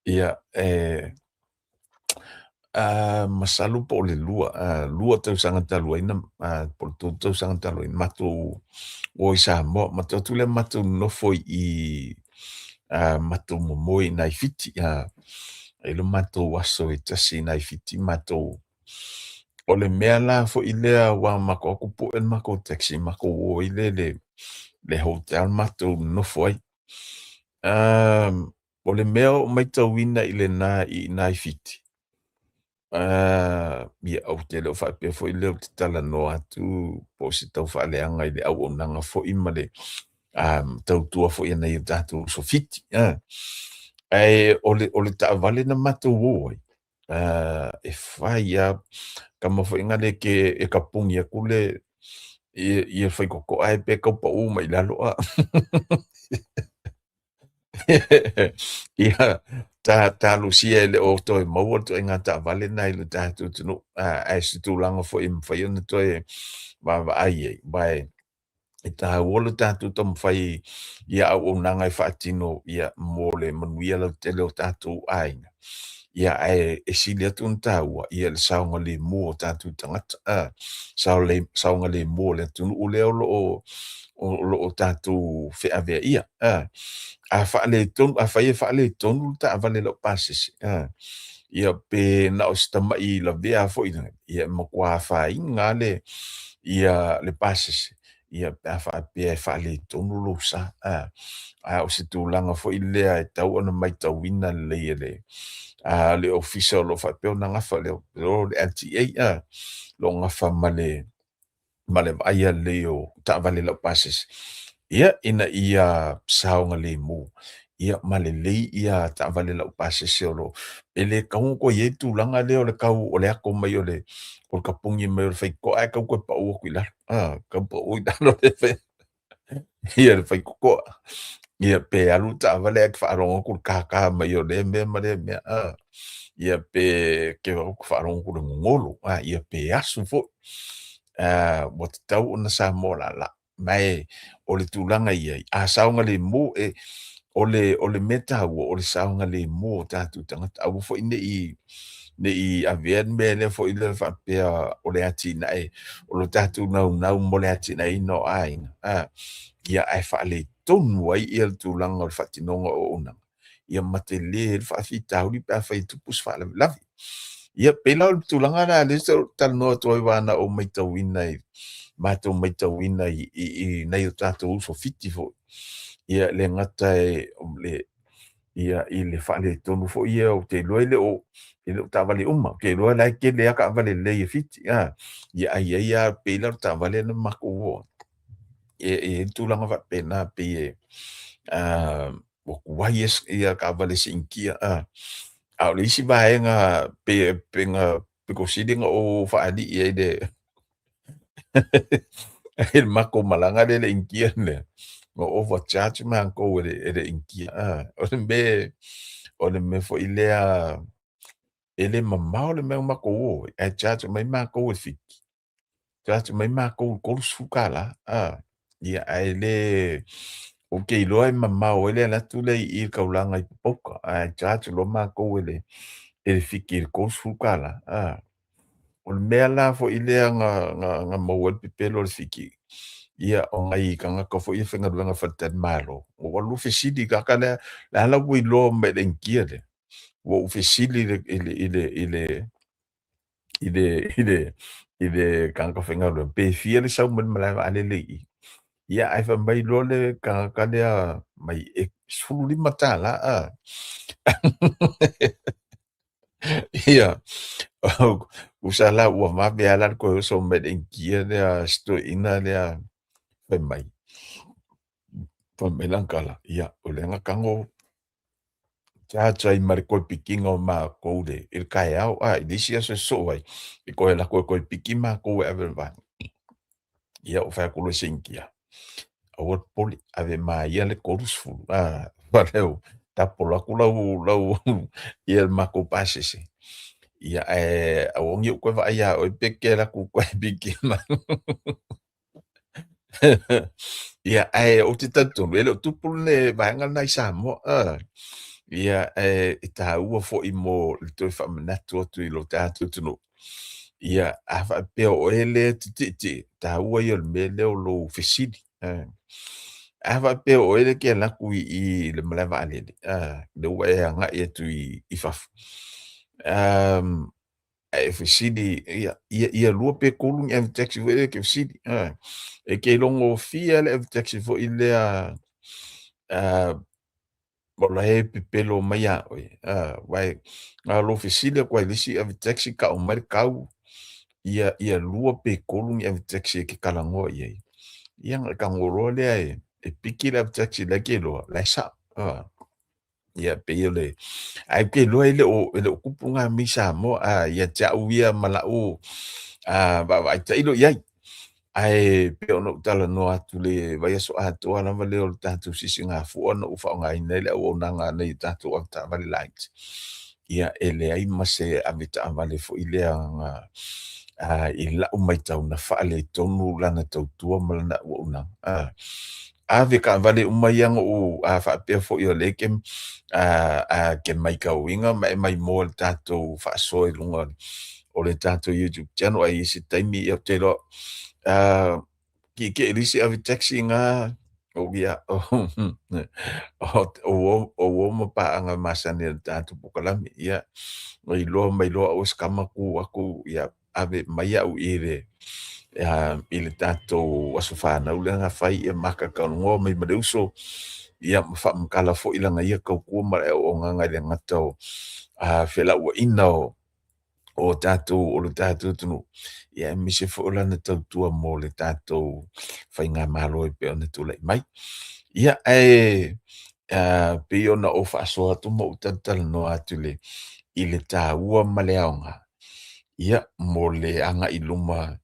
ia e masalo po o le lua tausaga talu ai po o le tolu tausaga talu ai matou o i Samoa, matou o atu lea matou nonofo i matou momoe i nai Fiti. E i ai lo matou aso e tasi i nai Fiti matou. O le mea la foi lea aua matou o atu pue le matou taxi matou o ai lea i le hotel matou nonofo ai. O le mea o matauina i lena i nai Fiti, ia ou te le o faapea foi lea ou te talanoa atu po o se tau faaleaga i le auaunaga foi ma le tautua foi a nai o tatou uso Fiti. Ae o le taavale na matou o ai, e fai lava tama foi na le ke e tapuni atu le ia faitotoa ae pe tau pau mai lalo. Ia, talosia e le o toe maua le ituaiga taavale lena i le tatou atunuu, ae se tulaga foi e mafai ona toe vaavaai i ai, aua e taua lo tatou taumafai ia auaunaga e faatino ia mo le manuia lautele o tatou aiga, ia ae e sili atu ona taua ia le saogalemu o tatou tagata, saogalemu o le atunuu lea o lo o tatou feaveaia. A faaletonu, afai e faaletonu le taavale laupasese, ia pe na o se tamai lavea foi lea, ia e matua afaina lava le pasese, ia pe a faapea e faaletonu lou sa. A o se tulaga foi lea e tatau ona matauina lelei e le Ofisa o lo o faapea ona nafa, le LTA, o lo o nafa ma le vaaia lelei o taavale laupasese, ia ina ia saogalemu ia ma lelei ia taavale laupasese o lo o e le tatau ona toe i ai le tulaga lea o le tau o le ato mai o le tapuni mai o le faitotoa ae tau toe pau atu i lalo, tau pau i lalo ia le faitotoa. Ia pe alu le taavale ae te faalogo atu i le tata mai o lea mea ma lea mea, ia pe te faalogo atu i le gogolo, ia pe asu foi. Ua tatau ona Samoa laalaa. Ma e o le tulaga i ai, a saogalemu, o le mea taua, o le saogalemu o tatou tagata. Aua foi ne i avea le mea lea foi lea faapea o le atinae, o lo tatou naunau mo le atinaeina o aiga, ia ae faaletonu ai le tulaga o le faatinoga o auaunaga, ia ma tele ai le faafitauli pe afai e tupu se faalavelave. Ia pei la o le tulaga lena lea sa ou talanoa atu ai aua na ou matauina matou matauina i nai o tatou uso Fiti foi, ia le gata ia i le faaletonu foi ia, ou te iloa e le o taavale uma, ou te iloa la e tele lava taavale lelei a Fiti, ia ae i ai lava, pei la o le taavale lea na matou o ai. E i ai le tulaga faapena pei e ua tuai ia taavale e siitia, a o le isi vaega pei e na pito sili ona ou faalii ai i le matou malaga lea i le Initia lea, na overcharge matou e le Initia. O le mea foi lea e le mamao le mea na matou o ai, ae charge mai matou e Fiti, charge mai matou i le $30, ia ae le ou te iloa e mamao ai le alu atu lea i i le taulaga i Popouta, ae charge loa matou e le Fiti i le $30. O le mea la foi lea na maua ai le pepelo o le Fiti, ia o nai tagata foi ia faigaluega faletalimalo, ua ou alu fesili i le tagata lea, le a la ua iloa mai e le Initia lea? Ua ou fesili i le tagata faigaluega pe fia le sau mai le malae vaalele i i. Ia ae fai mai loa le tagata lea mai e $15 a. Ia, tusa la ua vave lava la le toe oso mai le Initia lea si toeaina lea fai mai lana tala, ia o lea na tago charge ai ma le toe pikiina o matou i le taeao i le isi aso e sosoo ai, e toe alu atu e toe piki matou e ave i le van. Ia ou fai atu loa i si Initia, aua le popole, ave ma ia le 30 tapolo atu lau ia le matou pasese, ia ae aua ne i ou toe vaai ia oe pe e te alu atu e toe piki mai. Ia, ae ou te talitonu e le o tupu le vaega lena i Samoa. Ia, ae e taua foi mo le toe faamanatu atu i lo tatou atunuu. Ia, a faapea o oe lea e te tietie, taua ia o le mea lea o lou fesili. A faapea o oe lea e te alu atu i le malae vaalele, lea ua e agai atu i fafo, ae fesili ia lua pe tolu ni ave taxi foi lea e te fesili, e te iloa gofie lava le ave taxi foi lea o la e pepelo mai ia oe, aua na o lou fesili atu lava i le isi ave taxi tau mai le tau, ia lua pe tolu ni ave taxi e te talanoa i ai, ia ona e tago loa lea e piki le ave taxi la e te iloa o la e sao. Ia pei o le ae ou te iloa e le o tupu na mea i Samoa ia te au ia ma lau vaavaai tailo i ai. Ae pei ona ou talanoa atu i le vaiaso atoa lava lea o le tatou sisigafua na ou faaaogaina ai le auaunaga a nai o tatou avetaavale laiti, ia e leai ma se avetaavale foi lea na i lau matau na faaletonu lana tautua ma lana auaunaga. Avetaavale uma ia na ou faapea foi o lea e te matauina ma e maimoa i le tatou faasoa i luga o le tatou YouTube channel ae i ai se taimi ou te iloa tietie i le isi ave taxi na o uo ma paaga masani a le tatou polokalame. Ia, na iloa mai loa au e se tama tu atu ia ave mai au i le tatou aso fanau lea na fai, ia ma talatalanoa mai ma le uso, ia ma faamatala foi lana ia tautua ma le auaunaga e le gata o felauaiga o tatou o le tatou atunuu, ia aemaise foi o lana tautua mo le tatou faigamalo e pei ona tulai mai. Ia, ae pei ona ou faasoa atu ma ou talatalanoa atu i le taua ma le aoga ia mo le agai i luma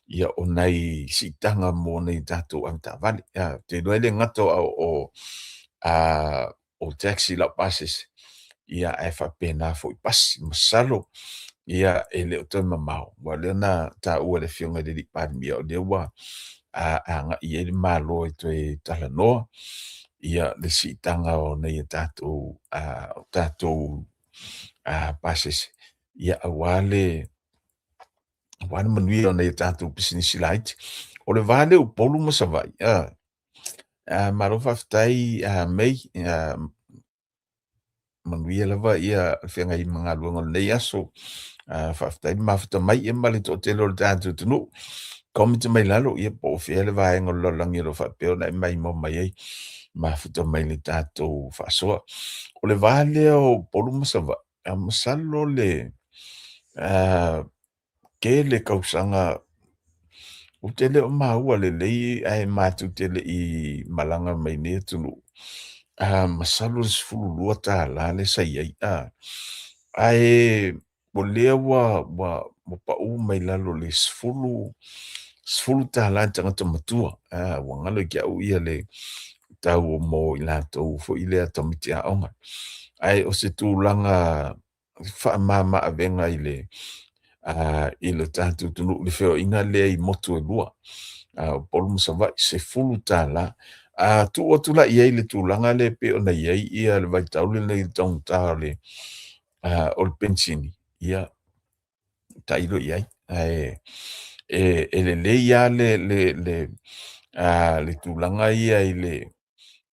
ia o nai siitaga mo nai o tatou avetaavale. Ou te iloa e le gata o taxi laupasese, ia ae faapena foi i pasi. Masalo ia e le o toe mamao, aua o lea na taua e le Afioga i le Palemia o lea ua agai i ai le Malo e toe talanoa ia le siitaga o nai o tatou pasese, ia aua le manuia o nai o tatou pisinisi laiti. O le va lea o Upolu ma Savaii, malo faafetai May, manuia lava ia feagai ma galuega o lenei aso. Faafetai le mafuta mai ia ma le toatele o le tatou atunuu. Comment mai lalo ia po o fea le vaega o le lalolagi o lo o faapea ona e maimoa mai ai, mafuta mai le tatou faasoa. O le va lea o Upolu ma Savaii, masalo le tele tausaga Ou te le o maua lelei ae matou te le i malaga mai nei atunuu, masalo le $12 lea sa i ai, ae o lea ua pau mai lalo i le $10 i le tagata matua. Ua galo ia te au le tau mo i latou foi lea tamaiti aoga. Ae o se tulaga faamama-avega i le tatou atunuu i le feoaiga lea i motu e 2, o Upolu ma Savaii, $10. A tuu atu la i ai i le tulaga lea pei ona i ai le vaitau lenei i le taugata o le penisini, ia tailo i ai. Ae lelei lava le tulaga ia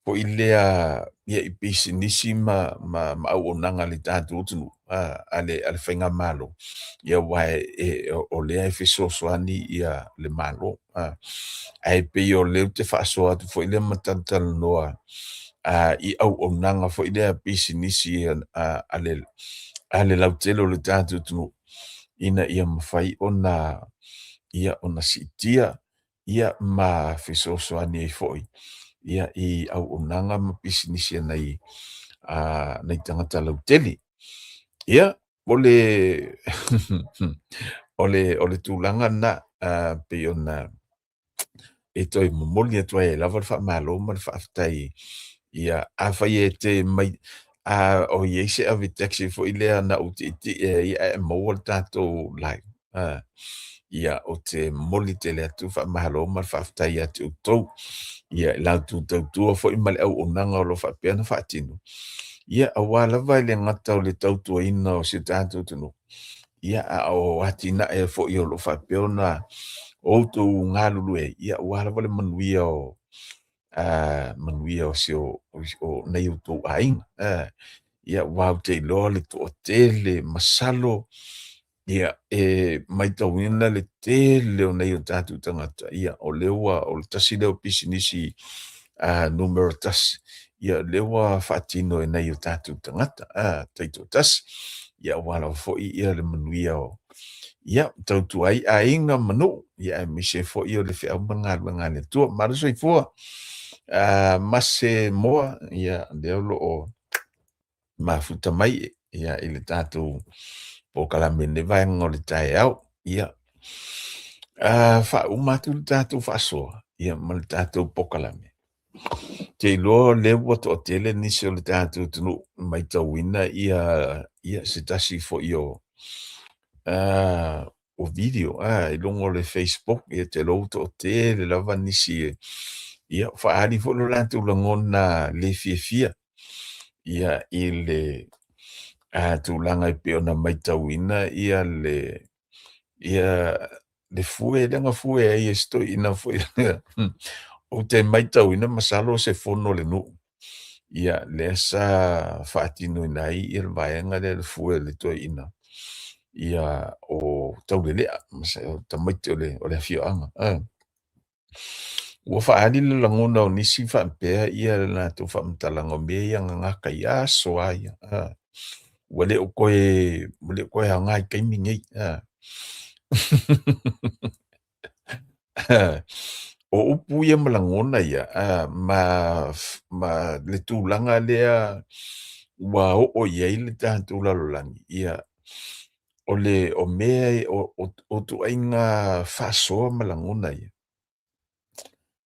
foi lea i pisinisi ma auaunaga a le tatou atunuu, a le faigamalo, aua o lea e fesoasoani le Malo. Ae pei o lea ou te faasoa atu foi lea ma talatalanoa i auaunaga foi lea a pisinisi a le lautele o le tatou atunuu, ina ia mafai ona siitia ma fesoasoani ai foi i auaunaga ma pisinisi a nai tagata lautele. Ia, o le tulaga lena e pei ona e toe momoli atu ai lava le faamalo ma le faafetai. Afai e te o i ai se ave taxi foi lea na ou tietie ai ae e maua le tatou line, ia ou te momoli tele atu le faamalo ma le faafetai ia te outou i la outou tautua foi ma le auaunaga o lo o faapea ona faatino, aua lava e le gata o le tautuaina o si o tatou atunuu, a o atinae foi o lo o faapea ona outou galulue ai, aua lava le manuia o nai o outou aiga. Aua ou te iloa le toatele, masalo e matauina le tele o nai o tatou tagata, o lea ua, o le tasi lea o pisinisi numera tasi lea ua faatino e nai o tatou tagata taitoatasi, aua lava foi le manuia e tautua ai aiga ma nuu, aemaise foi o le feau ma le galuega a le Atua. Malo le soifua. Mase Moa, lea o lo o mafuta mai i le tatou polokalame i lenei vaega o le taeao. Ia, faauma atu le tatou faasoa ma le tatou polokalame, ou te iloa o lea ua toatele nisi o le tatou atunuu e matauina se tasi foi o video i luga o le facebook, ou te iloa ua toatele lava nisi e faaali foi lo latou lagona le fiafia i le tulaga e pei ona matauina le fue lea na fue ai e si toeaina foi lea. Ou te matauina masalo o se fono a le nuu lea sa faatinoina ai le vaega lea o le fue a le toeaina o Taulelea, o tamaiti o le afioaga. Ua faaali le lagona o nisi faapea le latou faamatalaga o mea ia na gata i aso lava ia, ua le o toe aoga i le taimi lenei. O upu ia ma lagona ia ma le tulaga lea ua oo i ai le tatou lalolagi, o mea o ituaiga faasoa ma lagona ia,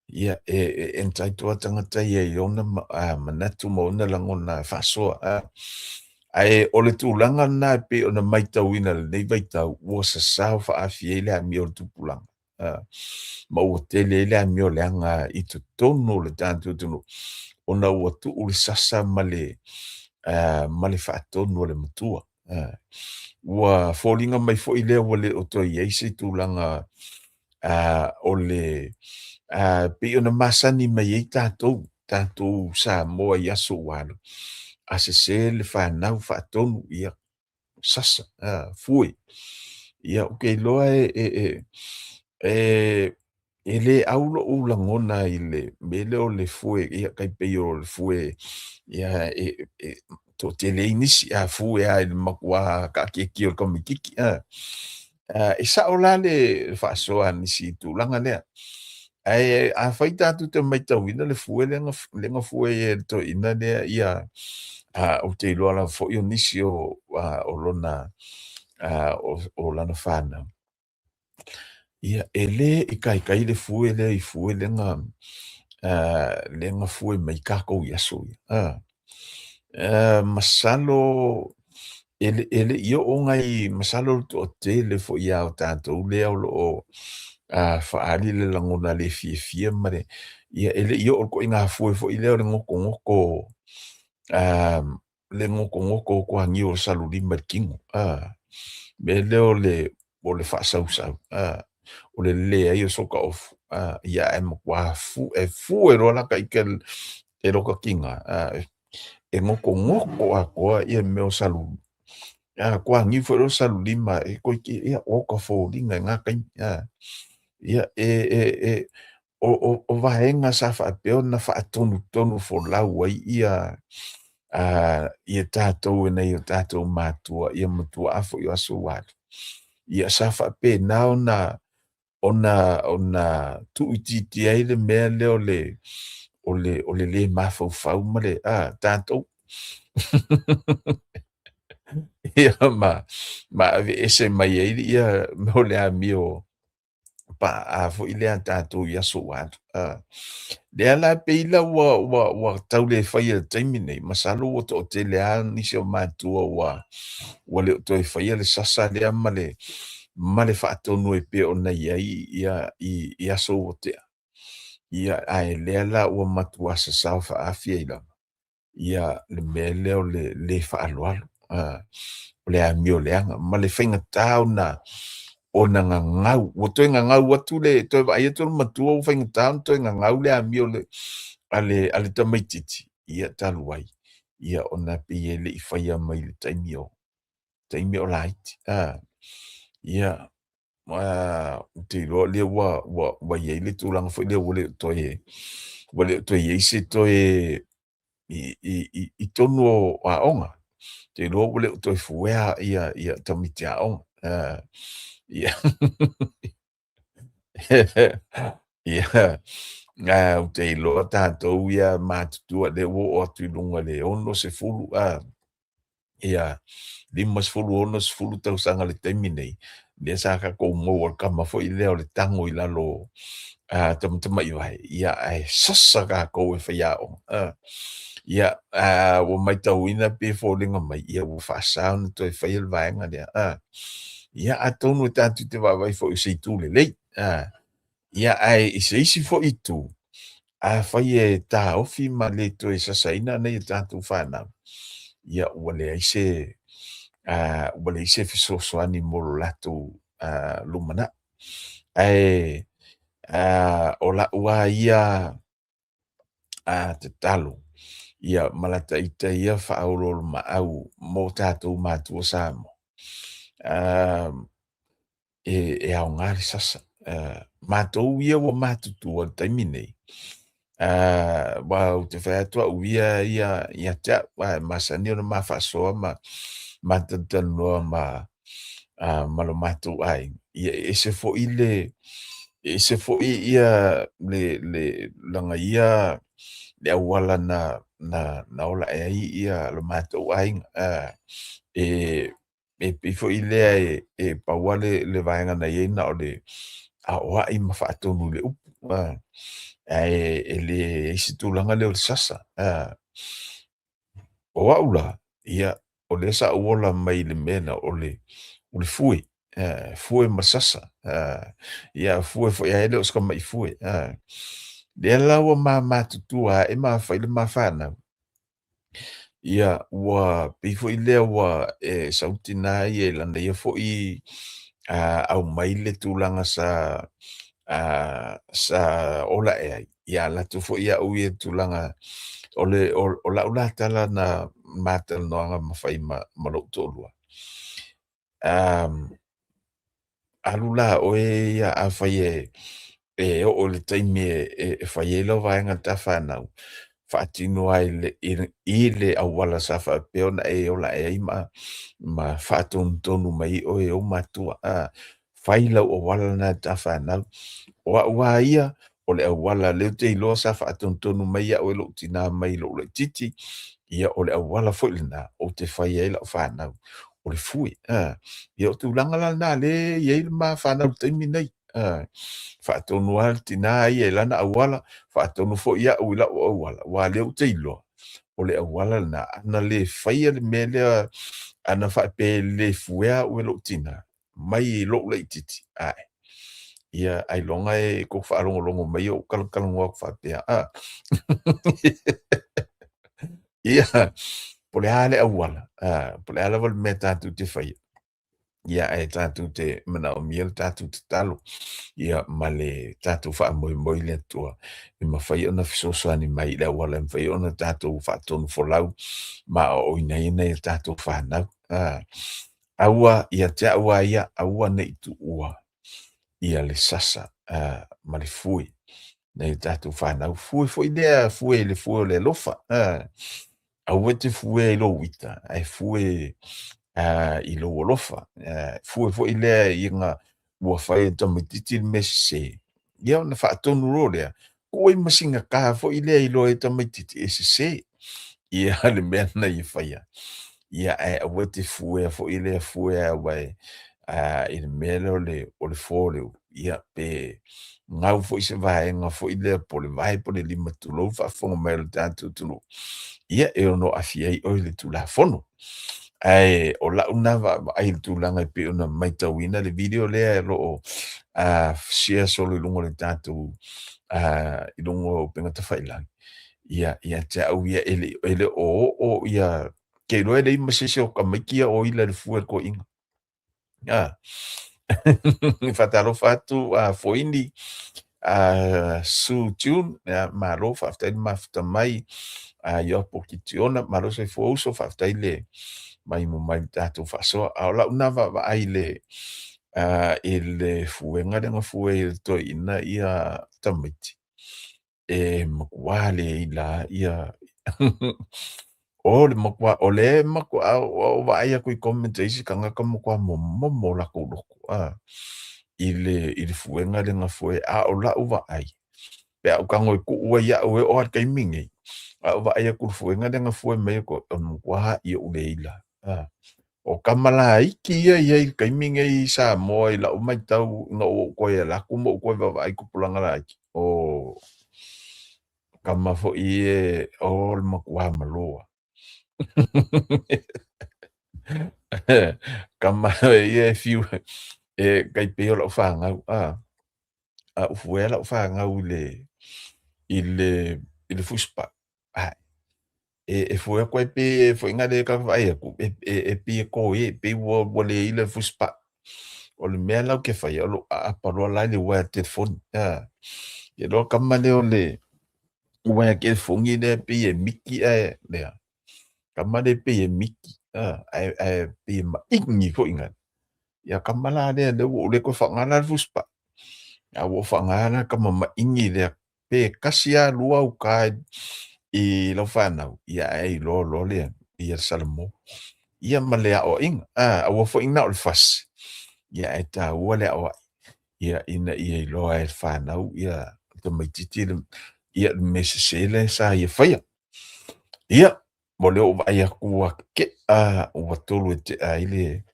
ia e entitle lava le tagata ia i ona manatu ma ona lagona faasoa. Ae o le tulaga lena e pei ona matauina i lenei vaitau, ua sasao faaafi ai le amio a le tupulaga, ma ua tele ai le amio leaga i totonu o le tatou atunuu, ona ua tuu le sasa ma le faatonu a le matua. Ua foliga mai foi lea ua le o toe i ai se tulaga o le pei ona masani mai ai tatou, tatou Samoa i aso ua alu, a sese le fanau faatonu, ia sasa, fue. Ia ou te iloa e le au lou lagona i le mea lea o le fue, ia tai pei o le fue e toatele ai nisi, a fue lava i le matua taatiatia o le tamaitiiti. E sao la le faasoa a nisi i tulaga lea, ae afai tatou te matauina le fue lea na fue ai e le toeaina lea, ia, ou te iloa lava foi o nisi o lona o lana fanau, ia e le i taitai le fue lea i fue lea na fue mai ai tatou i aso ia. Masalo e le i oo nai, masalo o le toatele foi lava o tatou lea o lo o faaali le lagona le fiafia ma le, ia e le i oo i le ituaiga fue foi lea o le notonoko le notonoko o toaniu o le salulima i le tino, le mea lea o le faasausau, o le leai o sota ofu, ia ae matua e fue loa lata ita e lota tiga, e notonoko atoa mea o salu, toaniu foi lea o salulima e toeitiiti, ia oka foliga i na taimi. Ia o vaega sa faapea ona faatonutonu folau ai ia tatou e nai o tatou matua ia matua foi o aso ua alu, ia sa faapena ona tuuitiitia ai le mea lea o le le mafaufau ma le tatou. Ia ma aveese mai ai ia mea o le amio paa foi lea a tatou i aso ua alu. Lea la pei la ua tau le faia i le taimi lenei, masalo ua toatele lava nisi o matua ua le o toe faia le sasa lea ma le faatonu e pei ona i ai i aso ua tea. Ia ae lea la ua matua sasao faaafi ai lava le mea lea o le le faaaloalo, o le amioleaga ma le faigata ona gagau, ua toe gagau atu le toe vaai atu le matua ua faigata ona toe gagau le amio a le tamaitiiti, ia talu ai ona e pei e le i faia mai i le taimi o laiti. Ia, ou te iloa o lea ua i ai le tulaga foi lea ua le o toe i ai se toe i totonu o aoga, ou te iloa ua le o toe fuea tamaiti aoga. Ia, ae ou te iloa tatou ia matutua lea ua oo atu i luga i le 60, ia, 50, 60 tausaga i le taimi lenei, lea sa tatou maua i le tama foi lea o le tago i lalo o tamatamaivai, ia ae sasa tatou e faiaoga. Ia, ua matauina pei e foliga mai ua faasa ona toe faia le vaega lea. Ia atonu e tatou te vaavaai foi i se itu lelei, ia ae i se isi foi itu, afai e taofi ma le toe sasaina nai a tatou fanau, ia ua leai se fesoasoani mo lo latou lumanai. Ae o lau lava ia tatalo, ia ma lata ita ia faaoloolomaau mo tatou matua Samoa, e aoga le sasa. Matou ia ua matutua i le taimi lenei, aua ou te fai atu au ia ia te au, aua e masani ona ma faasoa ma ma talatalanoa ma lo matou aiga, ia e ese foi le e ese foi ia le lana ia le auala na ola ae ai ia lo matou aiga. E pei foi lea e pau lava le vaega na i ai na o le aoai ma faatonu i le upu, ae e leai se tulaga lea o le sasa. O au la, ia, o lea sa ou ola mai i le mea lea o le fue, fue ma sasa, ia fue foi lava e le o se tamai fue. Lea la ua ma matutua ae ma fai le ma fanau, ia ua pei foi lea ua e sau le tina ia i lana ia foi aumai le tulaga sa ola ae ai, ia alu atu foi au ia i le tulaga o lau la tala na ma talanoaga ma fai ma lou toalua, alu la oe ia afai e oo i le taimi e fai ai lau vaega i le ta fanau, faatino lava i le auala sa faapea ona e ola ae ai ma faatonutonu mai ai oe e ou matua. Fai lau auala lena e ta fanau. O au a ia, o le auala lea ou te iloa sa faatonutonu mai au e lou tina mai lou laitiiti, ia o le auala foi lena ou te fai ai lau fanau, o le fue. Ia o tulaga la lena lea e i ai le ma fanau i le taimi lenei. Faatonu lava le tina ia i lana auala, faatonu foi au i lau auala, aua o lea ou te iloa, o le auala lena, ana le faia le mea lea, ana faapea e le fuea au e lou tina, mai lou laitiiti, ae, ia ailoga e tou faalogologo mai o ou talatalanoa atu faapea, a. Ia, po o le a le auala, a, po o le a lava le mea tatou te faia, ia ae tatou te manaomia le tatou tatalo, ia ma le tatou faamoemoe i le Atua e mafai ona fesoasoani mai i le auala e mafai ona tatou faatonufolau ma aoaoina ai nai a tatou fanau. A, aua ia te au lava ia, aua ne i tuua ia le sasa ma le fue nai a tatou fanau. Fue foi lea, fue i le fue o le alofa. Aua e te fuea i lou ita, ae fue i lou alofa. Fue foi lea ina ua fai e le tamaitiiti le mea sese, ia ona faatonu loa lea, tuu ai ma sina ta foi lea e iloa ai e le tamaitiiti e sese ia le mea na ia faia. Ia ae aua e te fuea foi lea fue aua e i le mea lea o le fua o le ulu, ia pe gau foi se vaega foi lea po o le vae po o le lima tulou le faafofoga mai o le tatou atunuu, ia e ono aafia ai oe i le Tulafono. Ae o lau lena vaavaai i le tulaga e pei ona matauina le video lea o lo o share solo i luga o le tatou i luga o upega tafailagi, ia ia te au ia e le o oo ia, ou te iloa e leai ma se isi o tamaiti ia o ila i le fue a le toeaina. Faatalofa atu a Foini a Su June, ia malo faafetai le mafuta mai a Ioapo Kitiona, malo soifua uso, faafetai le maimo mai i le tatou faasoa. A o lau lena vaavaai i le fuega lea na fue ai e le toeaina ia tamaiti, e matua le ila ia o le matua o le matua o vaai atu i comments a isi tagata matua momomo o latou loto a i le fuega lea na fue a o lau vaai pe a ou tago e tuu ai au e oo lava i le taimi lenei a ou vaai atu i le fuega lea na fue mai ai o le matua a'i ou le ila a O tama laiti ia e i ai i le taimi lenei i Samoa i lau matau ina ua ou toe alu atu ma ou toe vaavaai i tupulaga laiti, o tama foi ia o le matua malo lava. Tama ia e fiu e tai pei o lau fanau a, a ou fuea lau fanau i le fusipau, ae e fue atu ai pe foi na le vaai atu e pei e toe e pei ua le ila le fusipau. O le mea la ou te faia o lou aapa loa la i le uaea telefoni. Te iloa tama lea o le uaea telefoni lea pei e miki ae lea. Tama lea pei e miki ae pei e maini foi na. Ia tama la lea lea ua ou le toe faaaogaina la le fusipau. A ua ou faaaogaina la le tama maini lea pe tasi lava lua au ta i lau fanau, ia ae iloa loa le ia le salamo. Ia ma le aoaiga, aua foi na o le fasi, ia ae taua le aoai, ia ina ia iloa ai e le fanau ia tamaitiiti ia le mea sese lea sa ia faia. Ia, mo lea ua ou vaai atu ua tea, ua 3 e tea ai le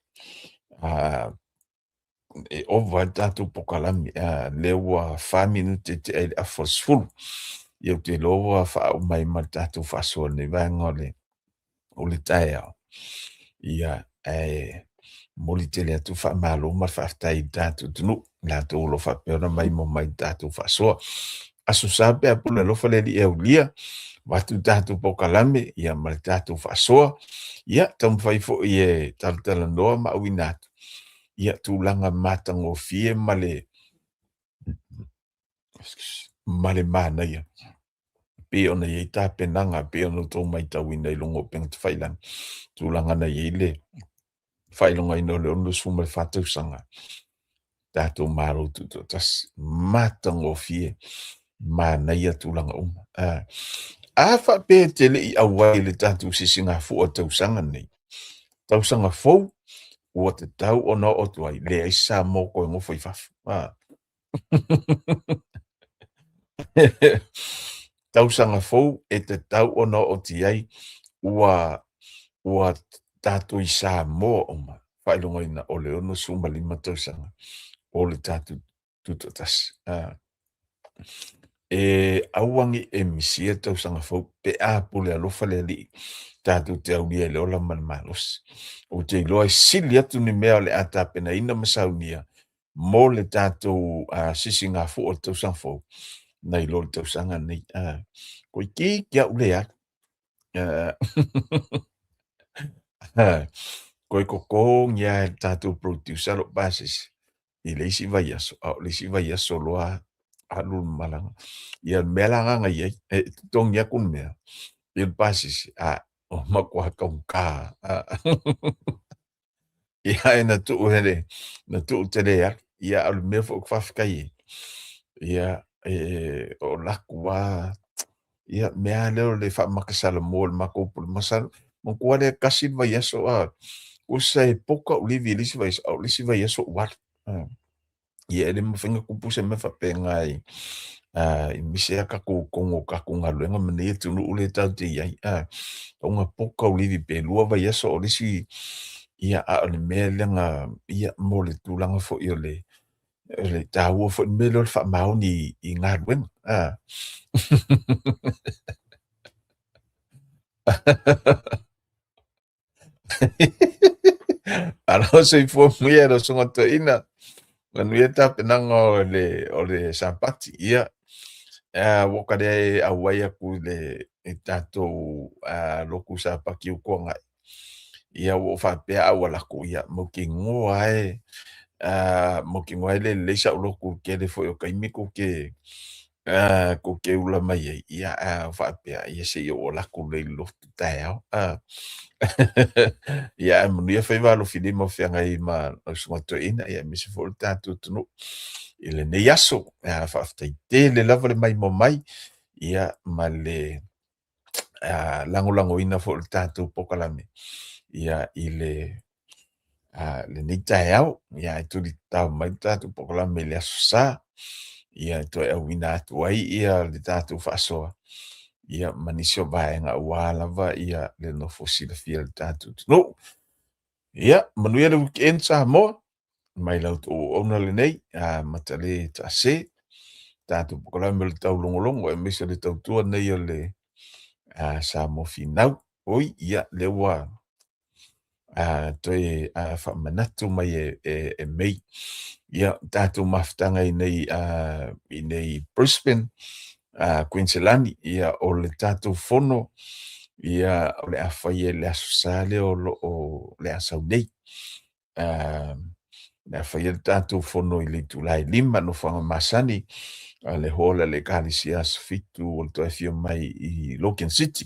e ova ai le tatou pokalame, lea ua 4 minute e tea i le afa o le 10. Ia ou te iloa ua faauma ai ma le tatou faasoa i lenei vaega o le taeao. Ia, ae momoli tele atu le faamalo ma le faafetai i le tatou atunuu, i latou o lo o faapea ona maimoa mai i le tatou faasoa. Aso Sa pe a pule alofa le Alii e aulia, avatu le tatou pokalame ia ma le tatou faasoa. Ia, taumafai foi e talatalanoa ma auina atu ia tulaga matagofie ma le manaia pei ona i ai tapenaga pei ona outou matauina i luga o upega tafailagi, tulaga na i ai le faailogaina o le 64 tausaga tatou Malo Tutoatasi, matagofie, manaia tulaga uma. A faapea e te le i auai i le tatou sisigafua tausaga nei, tausaga fou, ua tatau ona oo atu ai, leai se Samoa toe nofo i fafo. A. Tausaga fou e tatau ona oo atu i ai ua ua tatou i Samoa uma faailogaina o le 65 tausaga o le tatou tutoatasi. A. E aua ne i e misia le tausaga fou pe a pule alofa le Alii tatou te aulia i le ola ma le malosi. Ou te iloa e sili atu ni mea o le a tapenaina ma saunia mo le tatou sisigafua o le tausaga fou nai lo le tausaga lenei. Toeitiiti lava ou le alu. Toe totogi lava e le tatou producer lou pasese i le isi vaiaso, a o le isi vaiaso loa alu le malaga. Ia o le mea la lena na i ai, e totogi atu le mea i le pasese, a ua matua taugata lava. Ia ae na tuu e le, na tuu tele alu. Ia a o le mea foi ou te faafetai ai, ia e o latou lava ia mea lava lea o le faamata salamo i le matou pule masalo manatua lea e tasi le vaiaso a, tusa e poka ou livi i le isi vaiaso, a o le isi vaiaso ua alu. Ia e le mafai ona tupu se mea faapena i aemaise lava tatou totonu o tatou galuega ma nei atunuu lea tatou te i ai, tatau ona poka ou livi pe 2 vaiaso o le isi, ia a o le mea lea na, ia mo le tulaga foi o le taua foi le mea lea o le faamaoni i galuega. Malo soifua manuia lau Susuga Toeaina, manuia tapenaga o le o le Sapati. Ia, ua ta le auai atu i le i tatou lotu Sapati ua tuanai, ia ua ou faapea a ou alu atu, ia mautinoa lava e mautinoa e le lelei sau lotu i le tele foi o taimi tou te tou te ula mai ai, ia ae faapea, ia se i ou alu atu lelei i le lotu taeao. Ia ae manuia faiva alofilima o feagai ma lau Susuga Toeaina, ia aemaise foi o le tatou atunuu i lenei aso. Faafetai tele lava le maimoa mai, ia ma le lagolagoina foi o le tatou polokalame ia i le lenei taeao. Ia ae tuli tatao mai le tatou polokalame i le Aso Sa, ia e toe auina atu ai ia le tatou faasoa ia ma nisi o vaega aua lava ia le nofo silafia o le tatou atunuu. Ia, manuia le weekend Samoa, mai la outou auauna lenei, matale taase, tatou polokalame o le taulogologo aemaise o le tautua nei o le Samoa Finau. Oi, ia, lea ua toe faamanatu mai e May ia tatou mafutaga i nei i nei Brisbane, Kuiniselani, ia o le tatou fono ia o le a faia i le Aso Sa lea o lo o le a sau nei. O le a faia le tatou fono i le itula e 5 nofoaga masani a le hall a le Ekalesia Aso Fitu o le toe afio mai i Logan City.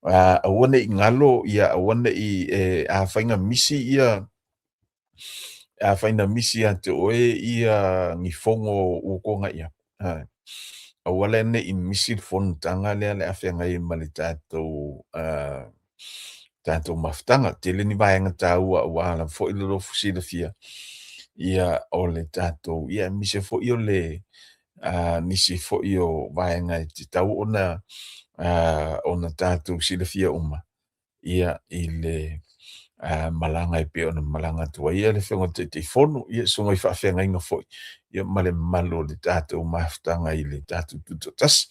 Aua ne i galo, ia aua ne i, afai na misi ia, afai na misi ia te oe ia ni fono ua tuanai atu, aua la ne i misi le fonotaga lea o le a feagai ai ma le tatou tatou mafutaga. Tele ni vaega taua aua lava foi le lofu silafia ia o le tatou, ia aemaise foi o le nisi foi o vaega e tatau ona ona tatou silafia uma ia i le malaga e pei ona malaga atu ai le Afioga i le Taitaifono, ia susuga i faafeagaiga foi ia ma le mamalu o le tatou mafutaga i le tatou Tutoatasi.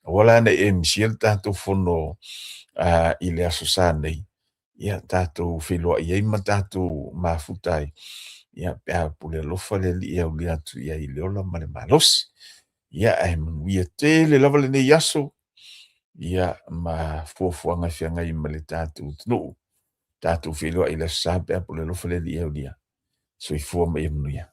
Aua la ne i e misia le tatou fono i le Aso Sa nei, ia tatou feiloai ai ma tatou mafuta ai, ia pe a pule alofa le Alii e aulia atu i ai i le ola ma le malosi. Ia ae manuia tele lava lenei aso, ia ma fuafuaga e feagai ma le tatou atunuu. Tatou feiloai i le Aso Sa pe a pule alofa le Alii e aulia. Soifua ma ia manuia.